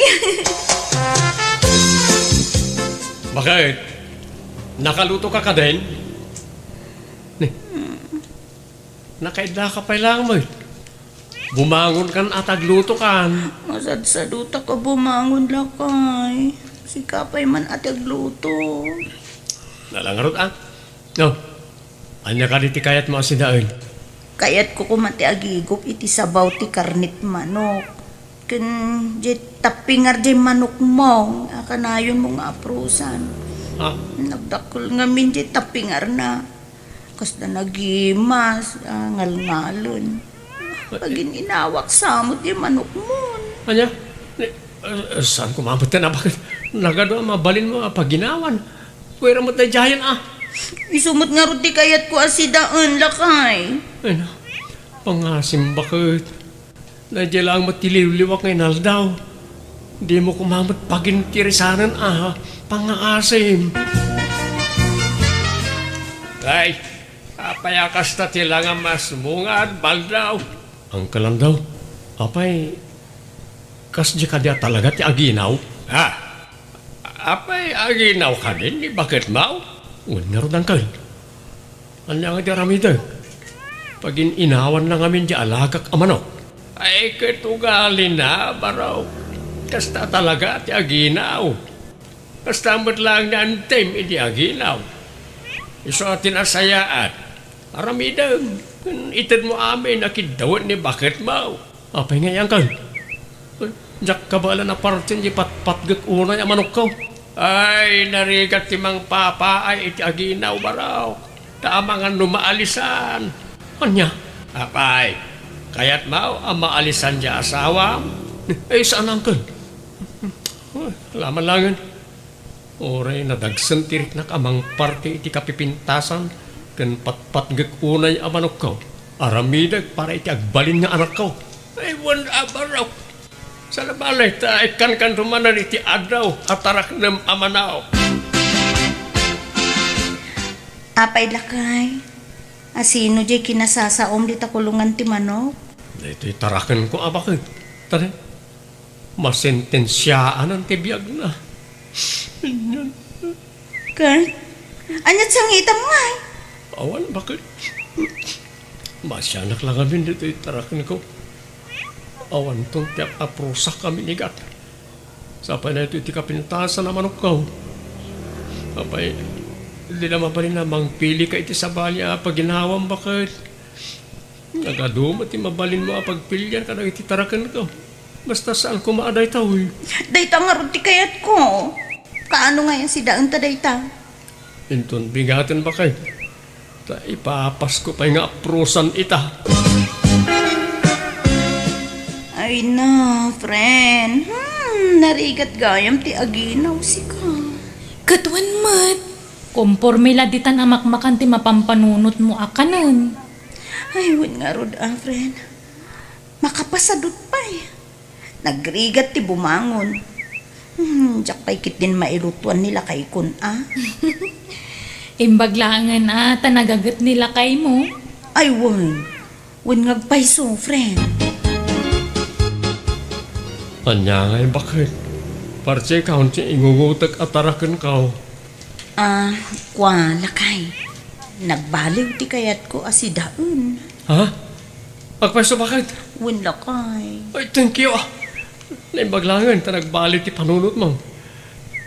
Baket, nakalutoka kadin? Ni, nakaidlaka pay laeng met. Bumangonkan a ta aglutokan. Masadsadutak a bumangon, lakay. Sika pay man a ti agluto. Ala ngarud, a. No, ania kadi ti kayatmo a sidaen? Kayatko koma ti agigup iti sabaw ti karnet manok. Ken diay tappingar diay manokmo a kanayonmo nga aprosan. Ah. Nagdakkel ngamin diay tappingarna. Kasla nagimas, ah, ngalngalen. Pagin-inawak sa met diay manokmon. Ania? Ni, ah, saan ko mamatyan a baket nagadu a mabalinmo a paginawan? Kuyra met daydiayen, a. Isu met ngarud ti kayatko a sidaen, lakay. Ay na, pangasim, baket. Daydiay laeng met ti liwliwak nga inaldaw. Dimo koma met pagintirisanen a pangngaasim. Ay, apay a kasta ti langam a sumungad, Baldaw? Uncle Aldaw, apay, kasdi kadi a talaga ti aginaw? Ha? Apay, aginaw kadi ni baketmo? Wen ngarud, Uncle. Ania nga di aramidek? Pagin-inawan na ngamin di alagak a manok. Ay, ket ugalina, Barok. Kasta talaga ti aginaw. Kasta met laeng ni Antim idi aginaw. Isu a ti nasayaat. Aramidem, itedmo amin a kiddawet ni baketmo. Apay ngay, Uncle? Diak kabaelan a partien di patpatgek unay a manokko. Ay, narigat ti mangpapaay iti aginaw, Barok. Ta amangan no maalisan. Ania? Apay, kayatmo a maalisan di asawam? Ay, saan, Uncle. Ay, ala man laengen. Uray nadagsen ti riknak a mangparte iti kapipintasan ken patpatgek unay a manokko. Aramidek para iti agbalin nga anakko. Ay, wen a, Barok. Saan a bale ta ikkankanto manen iti addaw a taraknem a manok. Apay, lakay, a sino diay kinasasaom dita kulongan ti manok? Daytoy tarakenko a baket. Tara. Masentensiaanan ti biagna. Ken, ania't sangitam ngay? Awan, baket. Masianak la ngamin ditoy tarakenko. Awanton ti ap-aprosak a minigat. Sapay daytoy ti kapintasan a manokko. Apay, dina mabalin a mangpilika iti sabali a paginawam, baket. Nagadu met ti mabalinmo a pagpilian kadagiti tarakenko. Basta saan koma a daytoy. Dayta ngarud ti kayatko. Kaano ngay a sidaenta dayta? Inton bigaten, baket. Ta ipapasko pay nga aprosan ita. Ay na, friend. Hmm. Hmm, narigat gayam ti aginaw, sika. Ket wen met, komporme la ditan a makmakan ti mapampanunotmo a kanen. Ay, wen ngarud a, friend. Makapasadut pay. Nagrigat ti bumangon. Hmm, diak pay ketdin mailutuan ni lakaykon a. Imbag laengen a ta nagaget ni lakaymo. Ay, wen. Wen nga agpayso, friend. Ania ngay baket? Parti kaon ti ingungotek a tarakenko. Ah, kua, lakay. Nagbaliw ti kayatko a sidaen. Ha? Agpayso baket? Wen, lakay. Ay, thank you, ah. Naimbag laengen ta nagbaliw ti panunotmo.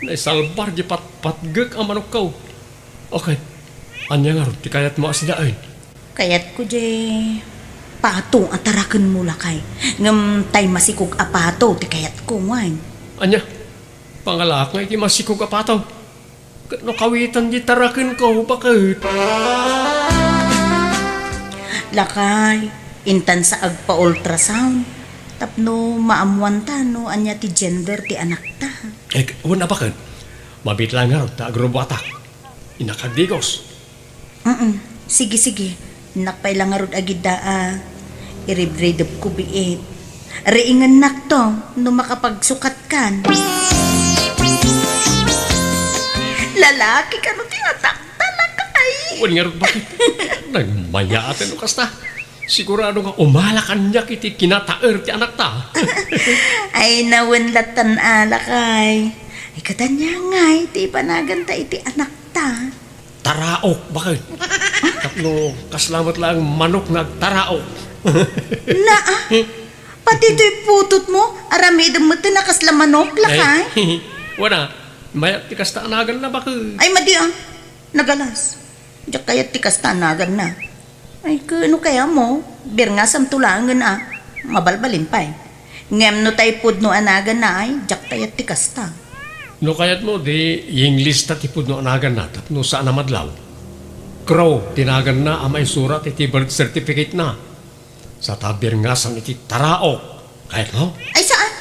Naisalbar di patpatgek a manokko. Okay. Ania ngarud ti kayatmo a sidaen? Kayatko di pato a tarakenmo, lakay. Ngem tay masikog a pato ti kayatko, wen. Ania? Pangalaak nga iti masikog a pato. Ket no kawitan di tarakenko, baket? Lakay, intan sa agpa-ultrasound. Tapno maammuanta no ania ti gender ti anakta. Eh, wen a baket. Mabiit laeng ngarud ta agrubuatak. Innak agdigos. Mm. Sige, sige. Innak pay la ngarud agidda a iribridepko biit. Riingennakto no makapagsukatkan. Lalaki kano ti atakta, lakay? Wen ngarud baket. Nagmayaat no kasta. Sigurado nga umala kaniak iti kinataer ti anakta. Ay, nawen latan a, lakay. Ay, ket ania ngay ti ipanaganta iti anakta? Taraok, baket. Tapno kasla met laeng manok nga agtaraok. Naa, pati toy putotmo, aramidem met a kasla manok, lakay? Ay, wen a, mayat ti kasta a naganna, baket. Ay, madi a, nagalas. Diak kayat ti kasta a naganna. Ay, ket no kayatmo, birngasamto laengen a, mabalbalin pay. Ngem no tay pudno a naganna ay, diak kayat ti kasta. No kayatmo, di English ta ti pudno a naganna tapno saan a madlaw. Crow ti naganna a maisurat iti birth certificate-na. Sa ta birngasam iti taraok. Kayatmo? Ay, saan?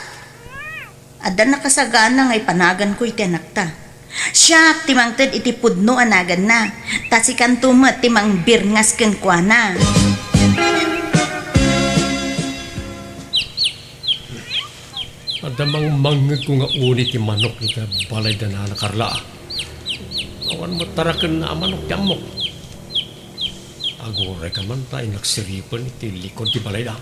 Adda nakasagana nga ipanaganko iti anakta. Siak ti mangted iti pudno a naganna, ta sikanto met ti mangbirngas kenkuana. Adda mangmangngegko nga uni ti manok iti balay da Nana Carla. Awan met tarakenna a manok ti ammok. Aguray ka man ta inaksiripen iti likod ti balayda.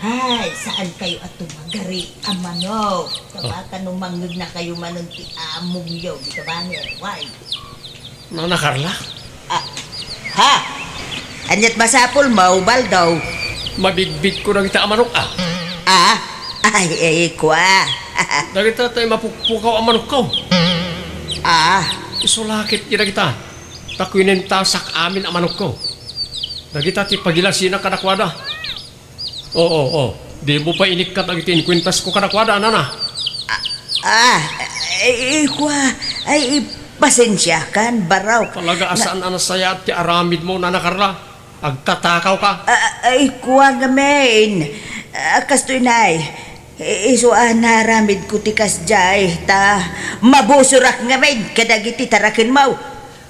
Ay, saan kayo a tumagari a manok? Tabaka no mangngegna kayo manen ti amongyo, di ka ba ni? Why? Nana Carla? Ah, ha? Aniat masapul, maubal daw. Mabigbig ko dagita a manok, ah. Ah? Ay, ay, kwa. Dagita tay mapukpukaw a manok ko. Ah? Isu lakit ti dagita. Ta kuinentasak amin a manok ko. Dagita ti pagilasina kadakuada. Oo, oo. Di mo pay inikkat dagiti inkuentasko kadakuada, nana. Ah, ah, ay, ay, kwa, ay, pasensiakan, baro. Talaga a saan a nasayaat ti aramidmo, Nana Carla. Agtatakaw ka. Ah, ay, kwa ngamin. Ah, kastoy nay. I-, isu a naramidko ti kasdiay, ta mabusorak ngamin kadagiti tarakenmo.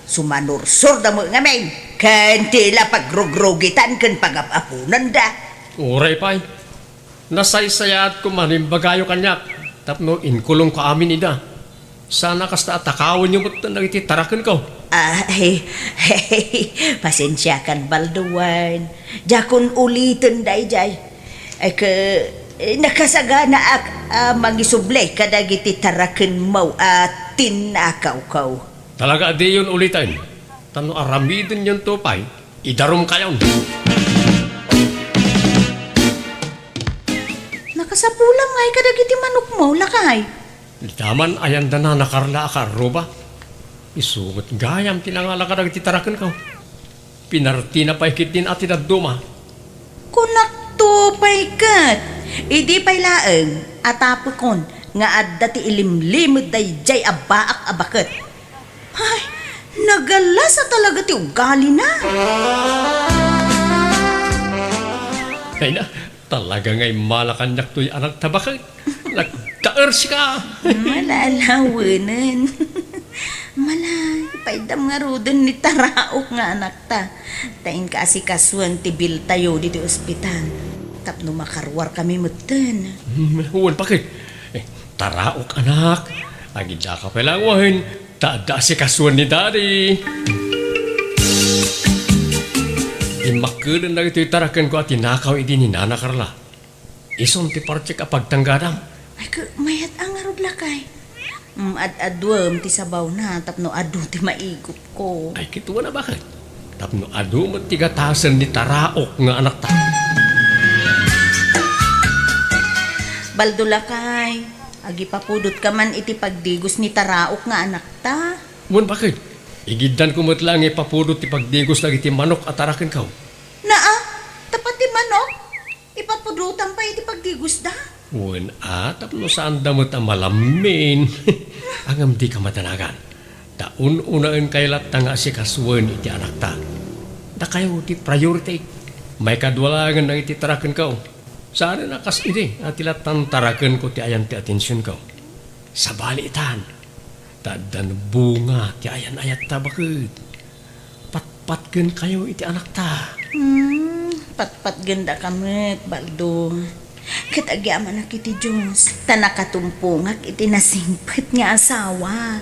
Sumanursorda met ngamin, ken ti la pagrugrugitan ken pagap-aponanda. Uray pay, nasaysayaat koma no imbagayo kaniak tapno inkulongko amin ida. Saan a kasta a takawenyo met dagiti tarakenko. Ay, pasensiakan, Balduan. Diakon uliten daydiay. Ay, ke, nakasaganaak a mangisubli kadagiti tarakenmo a tinnakawko. Talaga a diyon uliten, ta no aramidenyonto pay, idarumkayon. Nakasapulam ngay kadagiti manokmo, lakay. Dita man, ayan da Nana Carla a kaarruba. Isu met gayam ti nangala kadagiti tarakenko. Pinartina pay ketdin a ti dadduma. Kunakto pay ket, idi pay laeng a tapekon nga adda ti ilimlimed daydiay a baak a baket. Ay, nagalas a talaga ti ugalina. Ay na, talaga nga immala kaniak toy anak ta baket. Nak-, Taer sika! Malalawanen. Mala, ipaydam ngaruden ni Taraok nga anakta. Ta inka asikasuen ti biltayo ditoy ospital. Tapno makaruar kami metten. Hmm, wen, bakit? Eh, Taraok, anak. Agidaka pay laeng wen. Ta adda asikasuen ni Daddy. Dimmakkeden dagitoy tarakenko a tinakaw idi ni Nana Carla. Isun ti partek a pagtanggadam. Ay, ka, mayat a ngarud, lakay. Mm, ad-aduem ti sabawna tapno adu ti maigupko. Ay, kitaem a, bakit? Tapno adu met ti gatasen ni Taraok nga anakta. Baldo, lakay, agipapudotka man iti pagdigos ni Taraok nga anakta. Wen, bakit? Igiddanko met laeng ipapudot ti pagdigos dagiti manok a tarakenko. Naa, ta pati manok, ipapudotam pay iti pagdigosda? Wen a, tapno saanda met a malammin. Ngem dika madanagan. Ta un-unaenkayo latta nga asikasuen iti anakta. Dakayo ti priority. Maikadua laengen dagiti tarakenko. Saanen a kas idi a ti lattan tarakenko ti ayan ti atensionko. Sabali itan. Ta addan bunga ti ayan-ayatta, baket. Patpatgenkayo iti anakta. Hmm, patpatgendaka met, Baldo. Ket agyamanak iti Dios, ta nakatumpongak iti nasingpet nga asawa.